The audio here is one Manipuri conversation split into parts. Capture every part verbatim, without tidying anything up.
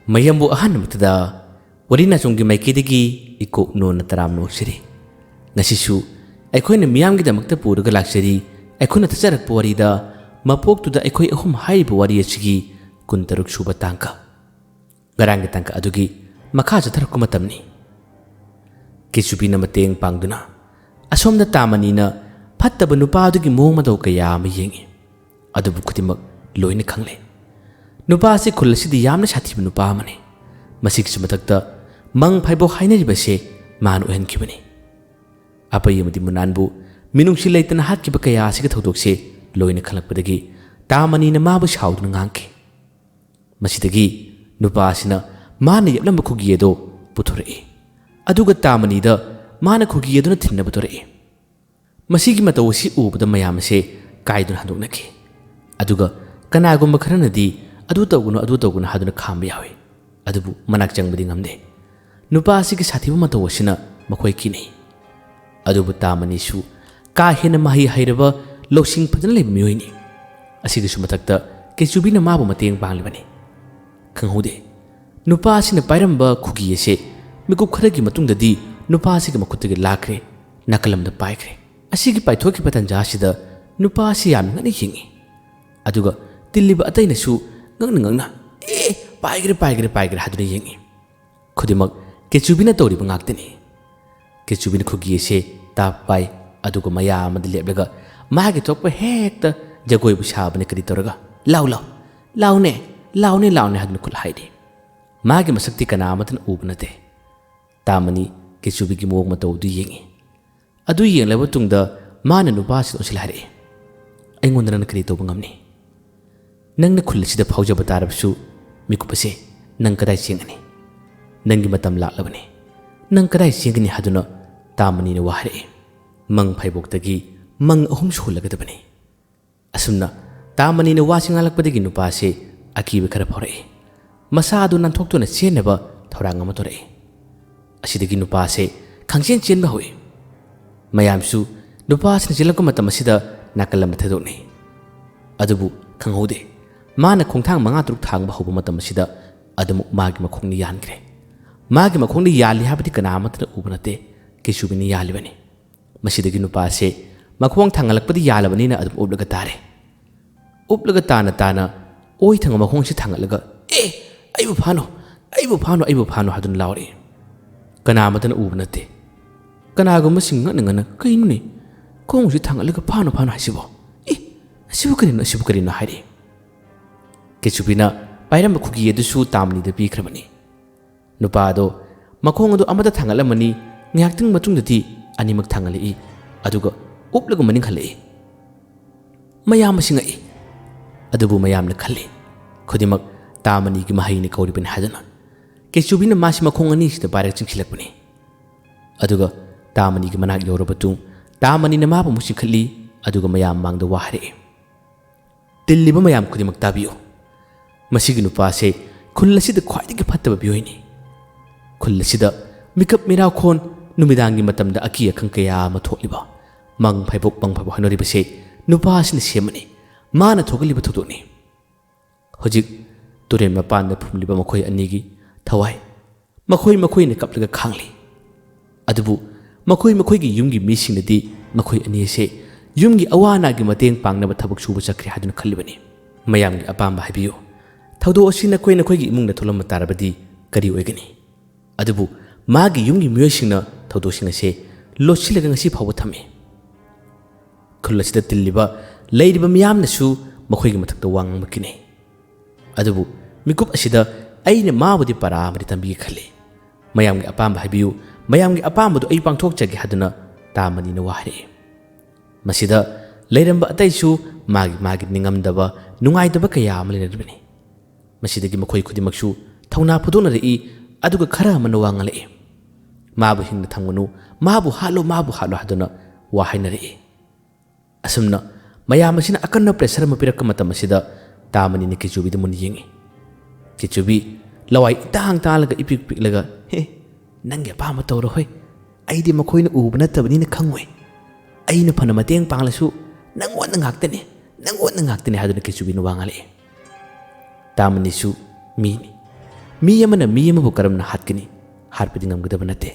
ꯃꯌꯥꯝꯕꯨ ꯑꯍꯥꯟꯕꯃꯛꯇꯗ ꯋꯥꯔꯤ ꯅꯥꯆꯣꯝꯒꯤ ꯃꯥꯏꯀꯩꯗꯒꯤ ꯏꯀꯣꯛ ꯅꯣꯟꯅ ꯇꯔꯥꯝꯅ ꯑꯣꯛꯆꯔꯤ꯫ ꯉꯁꯤꯁꯨ ꯑꯩꯈꯣꯏꯅ ꯃꯤꯌꯥꯝꯒꯤꯗꯃꯛꯇ ꯄꯨꯔꯒ ꯂꯥꯛꯆꯔꯤ, ꯑꯩꯈꯣꯏꯅ ꯊꯥꯖꯔꯛꯄ ꯋꯥꯔꯤꯗ ꯃꯄꯣꯛꯇꯨꯗ ꯑꯩꯈꯣꯏ ꯑꯍꯨꯝ ꯍꯥꯏꯔꯤꯕ ꯋꯥꯔꯤ ꯑꯁꯤꯒꯤ ꯀꯨꯟꯇꯔꯨꯛ ꯁꯨꯕ ꯇꯥꯡꯀꯛ꯫ ꯉꯔꯥꯡꯒꯤ ꯇꯥꯡꯀꯛ ꯑꯗꯨꯒꯤ ꯃꯈꯥ ꯆꯠꯊꯔꯛꯄ ꯃꯇꯝꯅꯤ꯫ ꯀꯦꯆꯨꯕꯤꯅ ꯃꯇꯦꯡ ꯄꯥꯡꯗꯨꯅ ꯑꯁꯣꯝꯗ ꯇꯥꯃꯅꯤꯅ ꯐꯠꯇꯕ ꯅꯨꯄꯥ ꯑꯗꯨꯒꯤ ꯃꯑꯣꯡ ꯃꯇꯧ ꯀꯌꯥ ꯑꯃ ꯌꯦꯡꯏ꯫ ꯑꯗꯨꯕꯨ ꯈꯨꯗꯤꯡꯃꯛ ꯂꯣꯏꯅ ꯈꯪꯂꯦ꯫ ꯅꯨꯄꯥ ꯑꯁꯤ ꯈꯨꯜ ꯑꯁꯤꯗ ꯌꯥꯝꯅ ꯁꯥꯊꯤꯕ ꯅꯨꯄꯥ ꯑꯃꯅꯤ꯫ ꯃꯁꯤꯒꯤꯁꯨ ꯃꯊꯛꯇ ꯃꯪ ꯐꯥꯏꯕꯣꯛ ꯍꯥꯏꯅꯔꯤꯕ ꯑꯁꯤ ꯃꯥꯅ ꯑꯣꯏꯍꯟꯈꯤꯕꯅꯤ꯫ ꯑꯄꯩ ꯑꯃꯗꯤ ꯃꯨꯅꯥꯟꯕꯨ ꯃꯤꯅꯨꯡꯁꯤ ꯂꯩꯇꯅ ꯍꯥꯠꯈꯤꯕ ꯀꯌꯥ ꯑꯁꯤꯒꯤ ꯊꯧꯗꯣꯛꯁꯦ ꯂꯣꯏꯅ ꯈꯪꯂꯛꯄꯗꯒꯤ ꯇꯥꯃꯅꯤꯅ ꯃꯥꯕꯨ ꯁꯥꯎꯗꯨꯅ ꯉꯥꯡꯈꯤ꯫ ꯃꯁꯤꯗꯒꯤ ꯅꯨꯄꯥ ꯑꯁꯤꯅ ꯃꯥꯅ ꯌꯦꯞꯂꯝꯕ ꯈꯨꯒꯤ ꯑꯗꯣ ꯄꯨꯊꯣꯔꯛꯏ꯫ ꯑꯗꯨꯒ ꯇꯥꯃꯅꯤꯗ ꯃꯥꯅ ꯈꯨꯒꯤ ꯑꯗꯨꯅ ꯊꯤꯟꯅꯕ ꯇꯧꯔꯛꯏ꯫ ꯃꯁꯤꯒꯤ ꯃꯇꯧ ꯑꯁꯤ ꯎꯕꯗ ꯃꯌꯥꯝ ꯑꯁꯦ ꯀꯥꯏꯗꯨꯅ ꯍꯟꯗꯣꯛꯅꯈꯤ꯫ ꯑꯗꯨꯒ ꯀꯅꯥꯒꯨꯝꯕ ꯈꯔꯅꯗꯤ "ꯑꯗꯨ ꯇꯧꯒꯅꯨ, ꯑꯗꯨ ꯇꯧꯒꯅꯨ" ꯍꯥꯏꯗꯨꯅ ꯈꯥꯝꯕ ꯌꯥꯎꯏ꯫ ꯑꯗꯨꯕꯨ ꯃꯅꯥꯛ ꯆꯪꯕꯗꯤ ꯉꯝꯗꯦ꯫ ꯅꯨꯄꯥ ꯑꯁꯤꯒꯤ ꯁꯥꯊꯤꯕ ꯃꯇꯧ ꯑꯁꯤꯅ ꯃꯈꯣꯏ ꯀꯤꯅꯩ꯫ ꯑꯗꯨꯕꯨ ꯇꯥꯃꯅꯤꯁꯨ ꯀꯥ ꯍꯦꯟꯅ ꯃꯍꯩ ꯍꯩꯔꯕ, ꯂꯧꯁꯤꯡ ꯐꯖꯅ ꯂꯩꯕ ꯃꯤꯑꯣꯏꯅꯤ꯫ ꯑꯁꯤꯒꯤꯁꯨ ꯃꯊꯛꯇ ꯀꯦꯆꯨꯕꯤꯅ ꯃꯥꯕꯨ ꯃꯇꯦꯡ ꯄꯥꯡꯂꯤꯕꯅꯤ꯫ ꯈꯪꯍꯧꯗꯦ, ꯅꯨꯄꯥ ꯑꯁꯤꯅ ꯄꯥꯏꯔꯝꯕ ꯈꯨꯒꯤ ꯑꯁꯦ ꯃꯤꯀꯨꯞ ꯈꯔꯒꯤ ꯃꯇꯨꯡꯗꯗꯤ ꯅꯨꯄꯥ ꯑꯁꯤꯒꯤ ꯃꯈꯨꯠꯇꯒꯤ ꯂꯥꯛꯈ꯭ꯔꯦ, ꯅꯥꯀꯜ ꯑꯃꯗ ꯄꯥꯏꯈ꯭ꯔꯦ꯫ ꯑꯁꯤꯒꯤ ꯄꯥꯏꯊꯣꯛꯈꯤꯕ ꯇꯟꯖꯥ ꯑꯁꯤꯗ ꯅꯨꯄꯥ ꯑꯁꯤ ꯌꯥꯝꯅ ꯉꯛꯅ ꯌꯦꯡꯏ꯫ ꯑꯗꯨꯒ ꯇꯤꯜꯂꯤꯕ ꯑꯇꯩꯅꯁꯨ ꯉꯛꯅ ꯉꯛꯅ "ꯑꯦ, ꯄꯥꯏꯈ꯭ꯔꯦ, ꯄꯥꯏꯈ꯭ꯔꯦ, ꯄꯥꯏꯈ꯭ꯔꯦ" ꯍꯥꯏꯗꯨꯅ ꯌꯦꯡꯏ꯫ ꯈꯨꯗꯤꯡꯃꯛ ꯀꯦꯆꯨꯕꯤꯅ ꯇꯧꯔꯤꯕ ꯉꯥꯛꯇꯅꯤ꯫ ꯀꯦꯆꯨꯕꯤꯅ ꯈꯨꯒꯤ ꯑꯁꯦ ꯇꯥꯞ ꯄꯥꯏ, ꯑꯗꯨꯒ ꯃꯌꯥ ꯑꯃꯗ ꯂꯦꯞꯂꯒ ꯃꯥꯒꯤ ꯊꯣꯛꯄ ꯍꯦꯛꯇ ꯖꯒꯣꯏꯕꯨ ꯁꯥꯕꯅ ꯀꯔꯤ ꯇꯧꯔꯒ "ꯂꯥꯎ, ꯂꯥꯎ, ꯂꯥꯎꯅꯦ, ꯂꯥꯎꯅꯦ, ꯂꯥꯎꯅꯦ" ꯍꯥꯏꯗꯨꯅ ꯈꯨꯠ ꯍꯥꯏꯔꯤ꯫ ꯃꯥꯒꯤ ꯃꯁꯛꯇꯤ ꯀꯅꯥ ꯑꯃꯠꯇꯅ ꯎꯕ ꯅꯠꯇꯦ꯫ ꯇꯥꯃꯅꯤ ꯀꯦꯆꯨꯕꯤꯒꯤ ꯃꯑꯣꯡ ꯃꯇꯧ ꯑꯗꯨ ꯌꯦꯡꯏ꯫ ꯑꯗꯨ ꯌꯦꯡꯂꯕ ꯃꯇꯨꯡꯗ ꯃꯥꯅ ꯅꯨꯄꯥꯁꯤꯗ ꯑꯣꯟꯁꯤꯜꯂ ꯍꯥꯏꯔꯛꯏ, "ꯑꯩꯉꯣꯟꯗ ꯅꯪꯅ ꯀꯔꯤ ꯇꯧꯕ ꯉꯝꯅꯤ? ꯅꯪꯅ ꯈꯨꯜ ꯑꯁꯤꯗ ꯐꯥꯎꯖꯕ ꯇꯥꯔꯕꯁꯨ ꯃꯤꯀꯨꯞ ꯑꯁꯦ ꯅꯪ ꯀꯗꯥꯏ ꯆꯦꯟꯒꯅꯤ? ꯅꯪꯒꯤ ꯃꯇꯝ ꯂꯥꯛꯂꯕꯅꯤ꯫ ꯅꯪ ꯀꯗꯥꯏ ꯆꯦꯟꯒꯅꯤ?" ꯍꯥꯏꯗꯨꯅ ꯇꯥꯃꯅꯤꯅ ꯋꯥ ꯍꯥꯏꯔꯛꯏ꯫ ꯃꯪ ꯐꯥꯏꯕꯣꯛꯇꯒꯤ ꯃꯪ ꯑꯍꯨꯝ ꯁꯨꯍꯜꯂꯒꯗꯕꯅꯤ꯫ ꯑꯁꯨꯝꯅ ꯇꯥꯃꯅꯤꯅ ꯋꯥꯁꯤ ꯉꯥꯡꯂꯛꯄꯗꯒꯤ ꯅꯨꯄꯥꯁꯦ ꯑꯀꯤꯕ ꯈꯔ ꯐꯥꯎꯔꯛꯏ꯫ ꯃꯁꯥ ꯑꯗꯨ ꯅꯥꯟꯊꯣꯛꯇꯨꯅ ꯆꯦꯟꯅꯕ ꯊꯧꯔꯥꯡ ꯑꯃ ꯇꯧꯔꯛꯏ꯫ ꯑꯁꯤꯗꯒꯤ ꯅꯨꯄꯥꯁꯦ ꯈꯪꯆꯦꯟ ꯆꯦꯟꯕ ꯍꯧꯏ꯫ ꯃꯌꯥꯝꯁꯨ ꯅꯨꯄꯥꯁꯤꯅ ꯆꯦꯜꯂꯛꯄ ꯃꯇꯝ ꯑꯁꯤꯗ ꯅꯥꯀꯜ ꯑꯃꯗ ꯊꯩꯗꯣꯛꯅꯩ꯫ ꯑꯗꯨꯕꯨ ꯈꯪꯍꯧꯗꯦ, ꯃꯥꯅ ꯈꯣꯡꯊꯥꯡ ꯃꯉꯥ ꯇꯔꯨꯛ ꯊꯥꯡꯕ ꯍꯧꯕ ꯃꯇꯝ ꯑꯁꯤꯗ ꯑꯗꯨꯃꯛ ꯃꯥꯒꯤ ꯃꯈꯣꯡꯅ ꯌꯥꯟꯈ꯭ꯔꯦ꯫ ꯃꯥꯒꯤ ꯃꯈꯣꯡꯗ ꯌꯥꯜꯂꯤ ꯍꯥꯏꯕꯗꯤ ꯀꯅꯥ ꯑꯃꯠꯇꯅ ꯎꯕ ꯅꯠꯇꯦ, ꯀꯦꯆꯨꯕꯤꯅ ꯌꯥꯜꯂꯤꯕꯅꯤ꯫ ꯃꯁꯤꯗꯒꯤ ꯅꯨꯄꯥ ꯑꯁꯦ ꯃꯈꯣꯡ ꯊꯥꯡꯒꯠꯂꯛꯄꯗ ꯌꯥꯜꯂꯕꯅꯤꯅ ꯑꯗꯨꯝ ꯎꯞꯂꯒ ꯇꯥꯔꯦ꯫ ꯎꯞꯂꯒ ꯇꯥꯅ ꯇꯥꯅ ꯑꯣꯏ ꯊꯪꯕ ꯃꯈꯣꯡꯁꯤ ꯊꯥꯡꯒꯠꯂꯒ, "ꯑꯦ, ꯑꯩꯕꯨ ꯐꯥꯅꯣ, ꯑꯩꯕꯨ ꯐꯥꯅꯣ, ꯑꯩꯕꯨ ꯐꯥꯅꯣ" ꯍꯥꯏꯗꯨꯅ ꯂꯥꯎꯔꯛꯏ꯫ ꯀꯅꯥ ꯑꯃꯠꯇꯅ ꯎꯕ ꯅꯠꯇꯦ꯫ ꯀꯅꯥꯒꯨꯝꯕꯁꯤꯡ ꯉꯛꯅ ꯉꯛꯅ, "ꯀꯩꯅꯣꯅꯦ, ꯈꯣꯡꯁꯤ ꯊꯥꯡꯒꯠꯂꯒ ꯐꯥꯅꯣ, ꯐꯥꯅꯣ ꯍꯥꯏꯁꯤꯕꯣ? ꯑꯦ, ꯑꯁꯤꯕꯨ ꯀꯔꯤꯅꯣ, ꯑꯁꯤꯕꯨ ꯀꯔꯤꯅꯣ?" ꯍꯥꯏꯔꯛꯏ꯫ ꯀꯦꯆꯨꯕꯤꯅ ꯄꯥꯏꯔꯝꯕ ꯈꯨꯒꯤ ꯑꯗꯨꯁꯨ ꯇꯥꯃꯅꯤꯗ ꯄꯤꯈ꯭ꯔꯕꯅꯤ꯫ ꯅꯨꯄꯥ ꯑꯗꯣ ꯃꯈꯣꯡ ꯑꯗꯨ ꯑꯃꯗ ꯊꯥꯡꯒꯠꯂꯝꯃꯅꯤ, ꯉꯥꯏꯍꯥꯛꯇꯪ ꯃꯇꯨꯡꯗꯗꯤ ꯑꯅꯤꯃꯛ ꯊꯥꯡꯒꯠꯂꯛꯏ, ꯑꯗꯨꯒ ꯎꯞꯂꯒ ꯃꯅꯤꯡ ꯍꯜꯂꯛꯏ꯫ ꯃꯌꯥꯝ ꯑꯁꯤ ꯉꯛꯏ꯫ ꯑꯗꯨꯕꯨ ꯃꯌꯥꯝꯅ ꯈꯜꯂꯤ, ꯈꯨꯗꯤꯡꯃꯛ ꯇꯥꯃꯅꯤꯒꯤ ꯃꯍꯩꯅ ꯀꯧꯔꯤꯕꯅꯤ ꯍꯥꯏꯗꯨꯅ꯫ ꯀꯦꯆꯨꯕꯤꯅ ꯃꯥꯁꯤ ꯃꯈꯣꯡ ꯑꯅꯤꯁꯤꯗ ꯄꯥꯏꯔꯒ ꯆꯤꯡꯁꯤꯜꯂꯛꯄꯅꯤ꯫ ꯑꯗꯨꯒ ꯇꯥꯃꯅꯤꯒꯤ ꯃꯅꯥꯛ ꯌꯧꯔꯕ ꯃꯇꯨꯡ ꯇꯥꯃꯅꯤꯅ ꯃꯥꯕꯨ ꯑꯃꯨꯛ ꯆꯤꯡꯈꯠꯂꯤ, ꯑꯗꯨꯒ ꯃꯌꯥꯝ ꯃꯥꯡꯗ ꯋꯥ ꯍꯥꯏꯔꯛꯏ꯫ ꯇꯤꯜꯂꯤꯕ ꯃꯌꯥꯝ ꯈꯨꯗꯤꯡꯃꯛ ꯇꯥꯕꯤꯌꯨ꯫ ꯃꯁꯤꯒꯤ ꯅꯨꯄꯥ ꯑꯁꯦ ꯈꯨꯜ ꯑꯁꯤꯗ ꯈ꯭ꯋꯥꯏꯗꯒꯤ ꯐꯠꯇꯕ ꯃꯤꯑꯣꯏꯅꯤ꯫ ꯈꯨꯜ ꯑꯁꯤꯗ ꯃꯤꯀꯞ ꯃꯤꯔꯥꯎꯈꯣꯟ, ꯅꯨꯃꯤꯗꯥꯡꯒꯤ ꯃꯇꯝꯗ ꯑꯀꯤ ꯑꯈꯪ ꯀꯌꯥ ꯑꯃ ꯊꯣꯛꯂꯤꯕ, ꯃꯪ ꯐꯥꯏꯕꯣꯛ ꯃꯪ ꯐꯥꯏꯕꯣꯛ ꯍꯥꯏꯅꯔꯤꯕꯁꯦ ꯅꯨꯄꯥ ꯑꯁꯤꯅ ꯁꯦꯝꯕꯅꯤ꯫ ꯃꯥꯅ ꯊꯣꯛꯍꯜꯂꯤꯕ ꯊꯧꯗꯣꯛꯅꯤ꯫ ꯍꯧꯖꯤꯛ ꯇꯨꯔꯦꯜ ꯃꯄꯥꯟꯗ ꯐꯨꯝꯂꯤꯕ ꯃꯈꯣꯏ ꯑꯅꯤꯒꯤ ꯊꯋꯥꯏ ꯃꯈꯣꯏ ꯃꯈꯣꯏꯅ ꯀꯞꯂꯒ ꯈꯥꯡꯂꯤ꯫ ꯑꯗꯨꯕꯨ ꯃꯈꯣꯏ ꯃꯈꯣꯏꯒꯤ ꯌꯨꯝꯒꯤ ꯃꯤꯁꯤꯡꯅꯗꯤ ꯃꯈꯣꯏ ꯑꯅꯤ ꯑꯁꯦ ꯌꯨꯝꯒꯤ ꯑꯋꯥ ꯑꯅꯥꯒꯤ ꯃꯇꯦꯡ ꯄꯥꯡꯅꯕ ꯊꯕꯛ ꯁꯨꯕ ꯆꯠꯈ꯭ꯔꯦ ꯍꯥꯏꯗꯨꯅ ꯈꯜꯂꯤꯕꯅꯤ꯫ ꯃꯌꯥꯝꯒꯤ ꯑꯄꯥꯝꯕ ꯍꯥꯏꯕꯤꯌꯨ꯫ ꯊꯧꯗꯣꯛ ꯑꯁꯤ ꯅꯈꯣꯏ ꯅꯈꯣꯏꯒꯤ ꯏꯃꯨꯡꯗ ꯊꯣꯛꯂꯝꯕ ꯇꯥꯔꯕꯗꯤ ꯀꯔꯤ ꯑꯣꯏꯒꯅꯤ? ꯑꯗꯨꯕꯨ ꯃꯥꯒꯤ ꯌꯨꯝꯒꯤ ꯃꯤꯑꯣꯏꯁꯤꯡꯅ ꯊꯧꯗꯣꯛꯁꯤꯡ ꯑꯁꯦ ꯂꯣꯠꯁꯤꯜꯂꯒ ꯉꯁꯤ ꯐꯥꯎꯕ ꯊꯝꯃꯤ꯫ ꯈꯨꯜ ꯑꯁꯤꯗ ꯇꯤꯜꯂꯤꯕ, ꯂꯩꯔꯤꯕ ꯃꯤꯌꯥꯝꯅꯁꯨ ꯃꯈꯣꯏꯒꯤ ꯃꯊꯛꯇ ꯋꯥ ꯉꯥꯡꯕ ꯀꯤꯅꯩ꯫ ꯑꯗꯨꯕꯨ ꯃꯤꯀꯨꯞ ꯑꯁꯤꯗ ꯑꯩꯅ ꯃꯥꯕꯨꯗꯤ ꯄꯔꯥ ꯑꯃꯗꯤ ꯇꯝꯕꯤꯒꯦ ꯈꯜꯂꯤ꯫ ꯃꯌꯥꯝꯒꯤ ꯑꯄꯥꯝꯕ ꯍꯥꯏꯕꯤꯌꯨ, ꯃꯌꯥꯝꯒꯤ ꯑꯄꯥꯝꯕꯗꯨ ꯑꯩ ꯄꯥꯡꯊꯣꯛꯆꯒꯦ ꯍꯥꯏꯗꯨꯅ ꯇꯥꯃꯅꯤꯅ ꯋꯥ ꯍꯥꯏꯔꯛꯏ꯫ ꯃꯁꯤꯗ ꯂꯩꯔꯝꯕ ꯑꯇꯩꯁꯨ ꯃꯥꯒꯤ ꯃꯥꯒꯤ ꯅꯤꯡꯉꯝꯗꯕ, ꯅꯨꯡꯉꯥꯏꯇꯕ ꯀꯌꯥ ꯑꯃ ꯂꯩꯅꯔꯤꯕꯅꯤ꯫ ꯃꯁꯤꯗꯒꯤ ꯃꯈꯣꯏ ꯈꯨꯗꯤꯡꯃꯛꯁꯨ ꯊꯧꯅꯥ ꯐꯨꯗꯣꯛꯅꯔꯛꯏ, ꯑꯗꯨꯒ ꯈꯔ ꯑꯃꯅ ꯋꯥ ꯉꯥꯡꯂꯛꯏ꯫ "ꯃꯥꯕꯨ ꯍꯤꯡꯅ ꯊꯝꯒꯅꯨ, ꯃꯥꯕꯨ ꯍꯥꯠꯂꯣ, ꯃꯥꯕꯨ ꯍꯥꯠꯂꯣ" ꯍꯥꯏꯗꯨꯅ ꯋꯥ ꯍꯥꯏꯅꯔꯛꯏ꯫ ꯑꯁꯨꯝꯅ ꯃꯌꯥꯝ ꯑꯁꯤꯅ ꯑꯀꯟꯕ pressure ꯑꯃ ꯄꯤꯔꯛꯄ ꯃꯇꯝ ꯑꯁꯤꯗ ꯇꯥꯃꯅꯤꯅ ꯀꯦꯆꯨꯕꯤꯗ ꯃꯨꯟꯅ ꯌꯦꯡꯉꯤ꯫ ꯀꯦꯆꯨꯕꯤ ꯂꯋꯥꯏ ꯏꯇꯥꯡ ꯇꯥꯡꯂꯒ ꯏꯄꯤꯛ ꯄꯤꯛꯂꯒ, "ꯍꯦ, ꯅꯪꯒꯤ ꯑꯄꯥꯝꯕ ꯇꯧꯔꯣ ꯍꯣꯏ, ꯑꯩꯗꯤ ꯃꯈꯣꯏꯅ ꯎꯕ ꯅꯠꯇꯕꯅꯤꯅ ꯈꯪꯉꯣꯏ꯫ ꯑꯩꯅ ꯐꯅ ꯃꯇꯦꯡ ꯄꯥꯡꯂꯁꯨ ꯅꯪꯉꯣꯟꯗ ꯉꯥꯛꯇꯅꯤ, ꯅꯪꯉꯣꯟꯗ ꯉꯥꯛꯇꯅꯤ" ꯍꯥꯏꯗꯨꯅ ꯀꯦꯆꯨꯕꯤꯅ ꯋꯥ ꯉꯥꯡꯂꯛꯏ꯫ ꯇꯥꯃꯅꯤꯁꯨ ꯃꯤꯅꯤ꯫ ꯃꯤ ꯑꯃꯅ ꯃꯤ ꯑꯃꯕꯨ ꯀꯔꯝꯅ ꯍꯥꯠꯀꯅꯤ? ꯍꯥꯠꯄꯗꯤ ꯉꯝꯒꯗꯕ ꯅꯠꯇꯦ꯫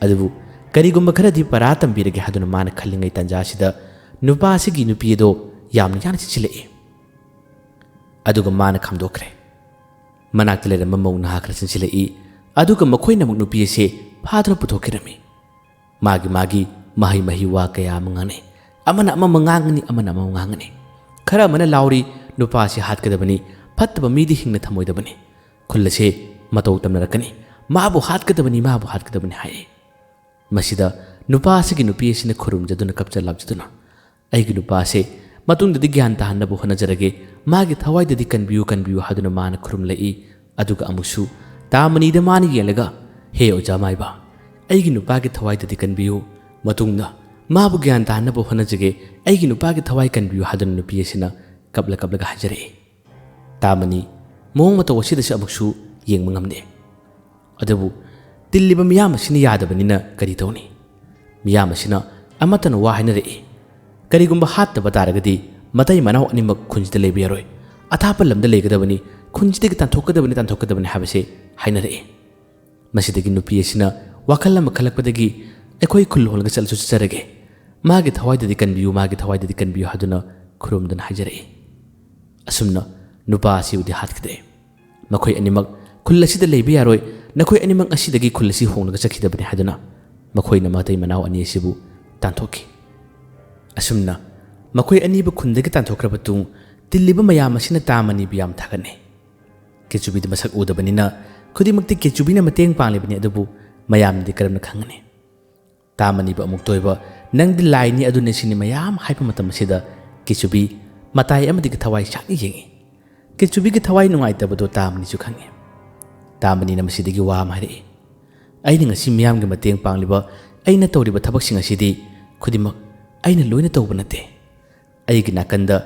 ꯑꯗꯨꯕꯨ ꯀꯔꯤꯒꯨꯝꯕ ꯈꯔꯗꯤ ꯄꯔꯥ ꯇꯝꯕꯤꯔꯒꯦ ꯍꯥꯏꯗꯨꯅ ꯃꯥꯅ ꯈꯜꯂꯤꯉꯩ ꯇꯥꯟꯖꯥꯁꯤꯗ ꯅꯨꯄꯥ ꯑꯁꯤꯒꯤ ꯅꯨꯄꯤ ꯑꯗꯣ ꯌꯥꯝꯅ ꯌꯥꯅ ꯆꯤꯟꯁꯤꯜꯂꯛꯏ꯫ ꯑꯗꯨꯒ ꯃꯥꯅ ꯈꯥꯝꯗꯣꯛꯈ꯭ꯔꯦ꯫ ꯃꯅꯥꯛꯇ ꯂꯩꯔꯝꯕ ꯃꯧ ꯅꯍꯥ ꯈꯔ ꯆꯤꯟꯁꯤꯜꯂꯛꯏ꯫ ꯑꯗꯨꯒ ꯃꯈꯣꯏꯅ ꯑꯃꯨꯛ ꯅꯨꯄꯤ ꯑꯁꯤ ꯐꯥꯗꯨꯅ ꯄꯨꯊꯣꯛꯈꯤꯔꯝꯃꯤ꯫ ꯃꯥꯒꯤ ꯃꯥꯒꯤ ꯃꯍꯩ ꯃꯍꯩ ꯋꯥ ꯀꯌꯥ ꯑꯃ ꯉꯥꯡꯅꯩ꯫ ꯑꯃꯅ ꯑꯃꯃ ꯉꯥꯡꯒꯅꯤ, ꯑꯃꯅ ꯑꯃꯃ ꯉꯥꯡꯒꯅꯤ꯫ ꯈꯔ ꯑꯃꯅ ꯂꯥꯎꯔꯤ, "ꯅꯨꯄꯥ ꯑꯁꯤ ꯍꯥꯠꯀꯗꯕꯅꯤ, ꯐꯠꯇꯕ ꯃꯤꯗꯤ ꯍꯤꯡꯅ ꯊꯝꯃꯣꯏꯗꯕꯅꯤ, ꯈꯨꯜ ꯑꯁꯤ ꯃꯇꯧ ꯇꯝꯅꯔꯛꯀꯅꯤ, ꯃꯥꯕꯨ ꯍꯥꯠꯀꯗꯕꯅꯤ, ꯃꯥꯕꯨ ꯍꯥꯠꯀꯗꯕꯅꯤ" ꯍꯥꯏ꯫ ꯃꯁꯤꯗ ꯅꯨꯄꯥ ꯑꯁꯤꯒꯤ ꯅꯨꯄꯤ ꯑꯁꯤꯅ ꯈꯨꯔꯨꯝꯖꯗꯨꯅ ꯀꯞꯆ ꯂꯥꯞꯆꯗꯨꯅ, "ꯑꯩꯒꯤ ꯅꯨꯄꯥ ꯑꯁꯤ ꯃꯇꯨꯡꯗꯗꯤ ꯒ꯭ꯌꯥꯟ ꯇꯥꯍꯟꯅꯕ ꯍꯣꯠꯅꯖꯔꯒꯦ, ꯃꯥꯒꯤ ꯊꯋꯥꯏꯗꯗꯤ ꯀꯟꯕꯤꯌꯨ, ꯀꯟꯕꯤꯌꯨ" ꯍꯥꯏꯗꯨꯅ ꯃꯥꯅ ꯈꯨꯔꯨꯝꯂꯛꯏ꯫ ꯑꯗꯨꯒ ꯑꯃꯨꯛꯁꯨ ꯇꯥꯃꯅꯤꯗ ꯃꯥꯅ ꯌꯦꯡꯂꯒ, "ꯍꯦ ꯑꯣꯖꯥ ꯃꯥꯏꯕ, ꯑꯩꯒꯤ ꯅꯨꯄꯥꯒꯤ ꯊꯋꯥꯏꯗꯗꯤ ꯀꯟꯕꯤꯌꯨ, ꯃꯇꯨꯡꯗ ꯃꯥꯕꯨ ꯒ꯭ꯌꯥꯟ ꯇꯥꯍꯟꯅꯕ ꯍꯣꯠꯅꯖꯒꯦ, ꯑꯩꯒꯤ ꯅꯨꯄꯥꯒꯤ ꯊꯋꯥꯏ ꯀꯟꯕꯤꯌꯨ" ꯍꯥꯏꯗꯨꯅ ꯅꯨꯄꯤ ꯑꯁꯤꯅ ꯀꯞꯂ ꯀꯞꯂꯒ ꯍꯥꯏꯖꯔꯛꯏ꯫ ꯇꯥꯃꯅꯤ ꯃꯑꯣꯡ ꯃꯇꯧ ꯑꯁꯤꯗꯁꯨ ꯑꯃꯨꯛꯁꯨ ꯌꯦꯡꯕ ꯉꯝꯗꯦ꯫ ꯑꯗꯨꯕꯨ ꯇꯤꯜꯂꯤꯕ ꯃꯤꯌꯥꯝ ꯑꯁꯤꯅ ꯌꯥꯗꯕꯅꯤꯅ ꯀꯔꯤ ꯇꯧꯅꯤ? ꯃꯤꯌꯥꯝ ꯑꯁꯤꯅ ꯑꯃꯠꯇꯅ ꯋꯥ ꯍꯥꯏꯅꯔꯛꯏ, "ꯀꯔꯤꯒꯨꯝꯕ ꯍꯥꯠꯇꯕ ꯇꯥꯔꯒꯗꯤ ꯃꯇꯩ ꯃꯅꯥꯎ ꯑꯅꯤꯃꯛ ꯈꯨꯟꯁꯤꯗ ꯂꯩꯕ ꯌꯥꯔꯣꯏ, ꯑꯊꯥꯞꯄ ꯂꯝꯗ ꯂꯩꯒꯗꯕꯅꯤ, ꯈꯨꯟꯁꯤꯗꯒꯤ ꯇꯥꯟꯊꯣꯛꯀꯗꯕꯅꯤ, ꯇꯥꯟꯊꯣꯛꯀꯗꯕꯅꯤ" ꯍꯥꯏꯕꯁꯦ ꯍꯥꯏꯅꯔꯛꯏ꯫ ꯃꯁꯤꯗꯒꯤ ꯅꯨꯄꯤ ꯑꯁꯤꯅ ꯋꯥꯈꯜ ꯑꯃ ꯈꯜꯂꯛꯄꯗꯒꯤ, "ꯑꯩꯈꯣꯏ ꯈꯨꯜ ꯍꯣꯜꯂꯒ ꯆꯠꯂꯁꯨ ꯆꯠꯆꯔꯒꯦ, ꯃꯥꯒꯤ ꯊꯋꯥꯏꯗꯗꯤ ꯀꯟꯕꯤꯌꯨ, ꯃꯥꯒꯤ ꯊꯋꯥꯏꯗꯗꯤ ꯀꯟꯕꯤꯌꯨ" ꯍꯥꯏꯗꯨꯅ ꯈꯨꯔꯨꯝꯗꯨꯅ ꯍꯥꯏꯖꯔꯛꯏ꯫ ꯑꯁꯨꯝꯅ ꯅꯨꯄꯥ ꯑꯁꯤꯕꯨꯗꯤ ꯍꯥꯠꯈꯤꯗ꯭ꯔꯦ꯫ ꯃꯈꯣꯏ ꯑꯅꯤꯃꯛ ꯈꯨꯜ ꯑꯁꯤꯗ ꯂꯩꯕ ꯌꯥꯔꯣꯏ, ꯅꯈꯣꯏ ꯑꯅꯤꯃꯛ ꯑꯁꯤꯗꯒꯤ ꯈꯨꯜ ꯑꯁꯤ ꯍꯣꯡꯂꯒ ꯆꯠꯈꯤꯗꯕꯅꯤ ꯍꯥꯏꯗꯨꯅ ꯃꯈꯣꯏꯅ ꯃꯇꯩ ꯃꯅꯥꯎ ꯑꯅꯤ ꯑꯁꯤꯕꯨ ꯇꯥꯟꯊꯣꯛꯈꯤ꯫ ꯑꯁꯨꯝꯅ ꯃꯈꯣꯏ ꯑꯅꯤꯕꯨ ꯈꯨꯟꯗꯒꯤ ꯇꯥꯟꯊꯣꯛꯈ꯭ꯔꯕ ꯇꯨꯡ ꯇꯤꯜꯂꯤꯕ ꯃꯌꯥꯝ ꯑꯁꯤꯅ ꯇꯥꯃꯅꯤꯕꯨ ꯌꯥꯝ ꯊꯥꯒꯠꯅꯩ꯫ ꯀꯦꯆꯨꯕꯤꯗꯤ ꯃꯁꯛ ꯎꯗꯕꯅꯤꯅ ꯈꯨꯗꯤꯡꯃꯛꯇꯤ ꯀꯦꯆꯨꯕꯤꯅ ꯃꯇꯦꯡ ꯄꯥꯡꯂꯤꯕꯅꯤ, ꯑꯗꯨꯕꯨ ꯃꯌꯥꯝꯅꯗꯤ ꯀꯔꯝꯅ ꯈꯪꯒꯅꯤ? ꯇꯥꯃꯅꯤꯕꯨ ꯑꯃꯨꯛꯇ ꯑꯣꯏꯕ "ꯅꯪꯗꯤ ꯂꯥꯏꯅꯤ, ꯑꯗꯨꯅꯤ ꯁꯤꯅꯤ" ꯃꯌꯥꯝ ꯍꯥꯏꯕ ꯃꯇꯝ ꯑꯁꯤꯗ ꯀꯦꯆꯨꯕꯤ ꯃꯇꯥꯏ ꯑꯃꯗꯒꯤ ꯊꯋꯥꯏ ꯆꯥꯛꯅ ꯌꯦꯡꯏ꯫ ꯀꯦꯆꯨꯕꯤꯒꯤ ꯊꯋꯥꯏ ꯅꯨꯡꯉꯥꯏꯇꯕꯗꯨ ꯇꯥꯃꯅꯤꯁꯨ ꯈꯪꯏ꯫ ꯇꯥꯃꯅꯤꯅ ꯃꯁꯤꯗꯒꯤ ꯋꯥ ꯑꯃ ꯍꯥꯏꯔꯛꯏ, "ꯑꯩꯅ ꯉꯁꯤ ꯃꯤꯌꯥꯝꯒꯤ ꯃꯇꯦꯡ ꯄꯥꯡꯂꯤꯕ, ꯑꯩꯅ ꯇꯧꯔꯤꯕ ꯊꯕꯛꯁꯤꯡ ꯑꯁꯤꯗꯤ ꯈꯨꯗꯤꯡꯃꯛ ꯑꯩꯅ ꯂꯣꯏꯅ ꯇꯧꯕ ꯅꯠꯇꯦ꯫ ꯑꯩꯒꯤ ꯅꯥꯀꯟꯗ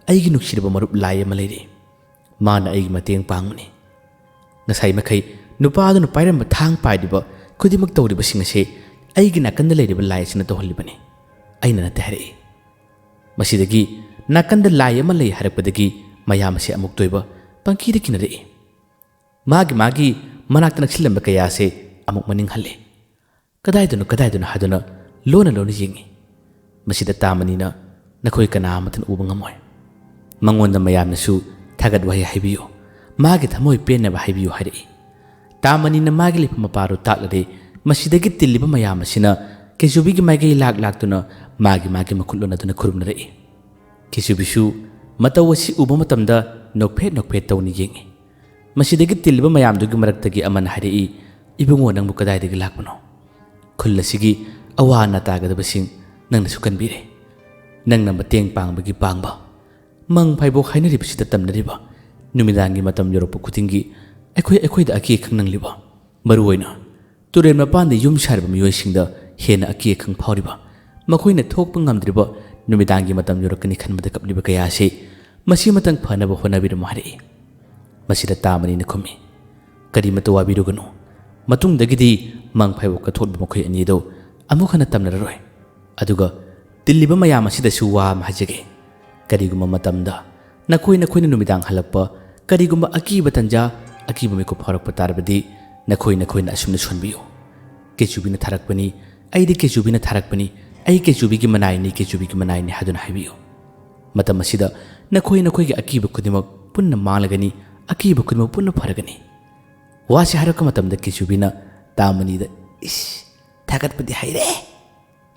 ꯑꯩꯒꯤ ꯅꯨꯡꯁꯤꯔꯕ ꯃꯔꯨꯞ ꯂꯥꯏ ꯑꯃ ꯂꯩꯔꯤ꯫ ꯃꯥꯅ ꯑꯩꯒꯤ ꯃꯇꯦꯡ ꯄꯥꯡꯕꯅꯤ꯫ ꯉꯁꯥꯏ ꯃꯈꯩ ꯅꯨꯄꯥ ꯑꯗꯨꯅ ꯄꯥꯏꯔꯝꯕ ꯊꯥꯡ ꯄꯥꯏꯔꯤꯕ ꯈꯨꯗꯤꯡꯃꯛ ꯇꯧꯔꯤꯕꯁꯤꯡ ꯑꯁꯤ ꯑꯩꯒꯤ ꯅꯥꯀꯟꯗ ꯂꯩꯔꯤꯕ ꯂꯥꯏ ꯑꯁꯤꯅ ꯇꯧꯍꯜꯂꯤꯕꯅꯤ, ꯑꯩꯅ ꯅꯠꯇꯦ" ꯍꯥꯏꯔꯛꯏ꯫ ꯃꯁꯤꯗꯒꯤ ꯅꯥꯀꯟꯗ ꯂꯥꯏ ꯑꯃ ꯂꯩ ꯍꯥꯏꯔꯛꯄꯗꯒꯤ ꯃꯌꯥꯝ ꯑꯁꯤ ꯑꯃꯨꯛꯇ ꯑꯣꯏꯕ ꯄꯪꯀꯤꯗ ꯀꯤꯅꯔꯛꯏ꯫ ꯃꯥꯒꯤ ꯃꯥꯒꯤ ꯃꯅꯥꯛꯇ ꯅꯛꯁꯤꯜꯂꯝꯕ ꯀꯌꯥꯁꯦ ꯑꯃꯨꯛ ꯃꯅꯤꯡ ꯍꯜꯂꯦ꯫ ꯀꯗꯥꯏꯗꯅꯣ, ꯀꯗꯥꯏꯗꯅꯣ ꯍꯥꯏꯗꯨꯅ ꯂꯣꯟꯅ ꯂꯣꯟꯅ ꯌꯦꯡꯉꯤ꯫ ꯃꯁꯤꯗ ꯇꯥꯃꯅꯤꯅ ꯅꯈꯣꯏ ꯀꯅꯥ ꯑꯃꯠꯇꯅ ꯎꯕ ꯉꯝꯃꯣꯏ꯫ ꯃꯉꯣꯟꯗ ꯃꯌꯥꯝꯅꯁꯨ ꯊꯥꯒꯠ ꯋꯥꯍꯩ ꯍꯥꯏꯕꯤꯌꯨ, ꯃꯥꯒꯤ ꯊꯃꯣꯏ ꯄꯦꯟꯅꯕ ꯍꯥꯏꯕꯤꯌꯨ ꯍꯥꯏꯔꯛꯏ꯫ ꯇꯥꯃꯅꯤꯅ ꯃꯥꯒꯤ ꯂꯩꯐꯝ ꯃꯄꯥꯗꯨ ꯇꯥꯛꯂꯔꯦ꯫ ꯃꯁꯤꯗꯒꯤ ꯇꯤꯜꯂꯤꯕ ꯃꯌꯥꯝ ꯑꯁꯤꯅ ꯀꯦꯆꯨꯕꯤꯒꯤ ꯃꯥꯏꯀꯩ ꯂꯥꯛ ꯂꯥꯛꯇꯨꯅ ꯃꯥꯒꯤ ꯃꯥꯒꯤ ꯃꯈꯨꯠ ꯂꯣꯟꯅꯗꯨꯅ ꯈꯨꯔꯨꯝꯅꯔꯛꯏ꯫ ꯀꯦꯆꯨꯕꯤꯁꯨ ꯃꯇꯧ ꯑꯁꯤ ꯎꯕ ꯃꯇꯝꯗ ꯅꯣꯛꯐꯦꯠ ꯅꯣꯛꯐꯦꯠ ꯇꯧꯅ ꯌꯦꯡꯉꯤ꯫ ꯃꯁꯤꯗꯒꯤ ꯇꯤꯜꯂꯤꯕ ꯃꯌꯥꯝꯗꯨꯒꯤ ꯃꯔꯛꯇꯒꯤ ꯑꯃꯅ ꯍꯥꯏꯔꯛꯏ, "ꯏꯕꯨꯡꯉꯣ, ꯅꯪꯕꯨ ꯀꯗꯥꯏꯗꯒꯤ ꯂꯥꯛꯄꯅꯣ? ꯈꯨꯜ ꯑꯁꯤꯒꯤ ꯑꯋꯥ ꯑꯅꯥ ꯇꯥꯒꯗꯕꯁꯤꯡ ꯅꯪꯅꯁꯨ ꯀꯟꯕꯤꯔꯦ꯫ ꯅꯪꯅ ꯃꯇꯦꯡ ꯄꯥꯡꯕꯒꯤ ꯄꯥꯡꯕ꯫ ꯃꯪ ꯐꯥꯏꯕꯣꯛ ꯍꯥꯏꯅꯔꯤꯕꯁꯤꯗ ꯇꯝꯅꯔꯤꯕ, ꯅꯨꯃꯤꯗꯥꯡꯒꯤ ꯃꯇꯝ ꯌꯧꯔꯛꯄ ꯈꯨꯗꯤꯡꯒꯤ ꯑꯩꯈꯣꯏ ꯑꯩꯈꯣꯏꯗ ꯑꯀꯤ ꯑꯈꯪ ꯅꯪꯂꯤꯕ, ꯃꯔꯨꯑꯣꯏꯅ ꯇꯨꯔꯦꯜ ꯃꯄꯥꯟꯗ ꯌꯨꯝ ꯁꯥꯔꯤꯕ ꯃꯤꯑꯣꯏꯁꯤꯡꯗ ꯍꯦꯟꯅ ꯑꯀꯤ ꯑꯈꯪ ꯐꯥꯎꯔꯤꯕ, ꯃꯈꯣꯏꯅ ꯊꯣꯛꯄ ꯉꯝꯗ꯭ꯔꯤꯕ, ꯅꯨꯃꯤꯗꯥꯡꯒꯤ ꯃꯇꯝ ꯌꯧꯔꯛꯀꯅꯤ ꯈꯟꯕꯗ ꯀꯞꯂꯤꯕ ꯀꯌꯥ ꯑꯁꯤ ꯃꯁꯤꯃꯇꯪ ꯐꯅꯕ ꯍꯣꯠꯅꯕꯤꯔꯝꯃꯨ" ꯍꯥꯏꯔꯛꯏ꯫ ꯃꯁꯤꯗ ꯇꯥꯃꯅꯤꯅ ꯈꯨꯝꯃꯤ, "ꯀꯔꯤꯃꯇ ꯋꯥꯕꯤꯔꯨꯒꯅꯨ, ꯃꯇꯨꯡꯗꯒꯤꯗꯤ ꯃꯪ ꯐꯥꯏꯕꯣꯛ ꯀꯠꯊꯣꯛꯂꯤꯕ ꯃꯈꯣꯏ ꯑꯅꯤꯗꯨ ꯑꯃꯨꯛ ꯍꯟꯅ ꯇꯝꯅꯔꯔꯣꯏ꯫ ꯑꯗꯨꯒ ꯇꯤꯜꯂꯤꯕ ꯃꯌꯥꯝ ꯑꯁꯤꯗꯁꯨ ꯋꯥ ꯑꯃ ꯍꯥꯏꯖꯒꯦ꯫ ꯀꯔꯤꯒꯨꯝꯕ ꯃꯇꯝꯗ ꯅꯈꯣꯏ ꯅꯈꯣꯏꯅ ꯅꯨꯃꯤꯗꯥꯡ ꯍꯜꯂꯛꯄ, ꯀꯔꯤꯒꯨꯝꯕ ꯑꯀꯤꯕ ꯇꯟꯖꯥ, ꯑꯀꯤꯕ ꯃꯤꯀꯨꯞ ꯐꯥꯎꯔꯛꯄ ꯇꯥꯔꯕꯗꯤ, ꯅꯈꯣꯏ ꯅꯈꯣꯏꯅ ꯑꯁꯨꯝꯅ ꯁꯣꯟꯕꯤꯌꯨ: 'ꯀꯦꯆꯨꯕꯤꯅ ꯊꯥꯔꯛꯄꯅꯤ, ꯑꯩꯗꯤ ꯀꯦꯆꯨꯕꯤꯅ ꯊꯥꯔꯛꯄꯅꯤ, ꯑꯩ ꯀꯦꯆꯨꯕꯤꯒꯤ ꯃꯅꯥꯏꯅꯤ, ꯀꯦꯆꯨꯕꯤꯒꯤ ꯃꯅꯥꯏꯅꯤ' ꯍꯥꯏꯗꯨꯅ ꯍꯥꯏꯕꯤꯌꯨ꯫ ꯃꯇꯝ ꯑꯁꯤꯗ ꯅꯈꯣꯏ ꯅꯈꯣꯏꯒꯤ ꯑꯀꯤꯕ ꯈꯨꯗꯤꯡꯃꯛ ꯄꯨꯟꯅ ꯃꯥꯡꯂꯒꯅꯤ, ꯑꯀꯤꯕ ꯈꯨꯗꯤꯡꯃꯛ ꯄꯨꯟꯅ ꯐꯔꯒꯅꯤ꯫ ꯋꯥꯁꯤ ꯍꯥꯏꯔꯛꯄ ꯃꯇꯝꯗ ꯀꯦꯆꯨꯕꯤꯅ ꯇꯥꯃꯅꯤꯗ, "ꯏꯁ, ꯊꯥꯒꯠꯄꯗꯤ ꯍꯩꯔꯦ!"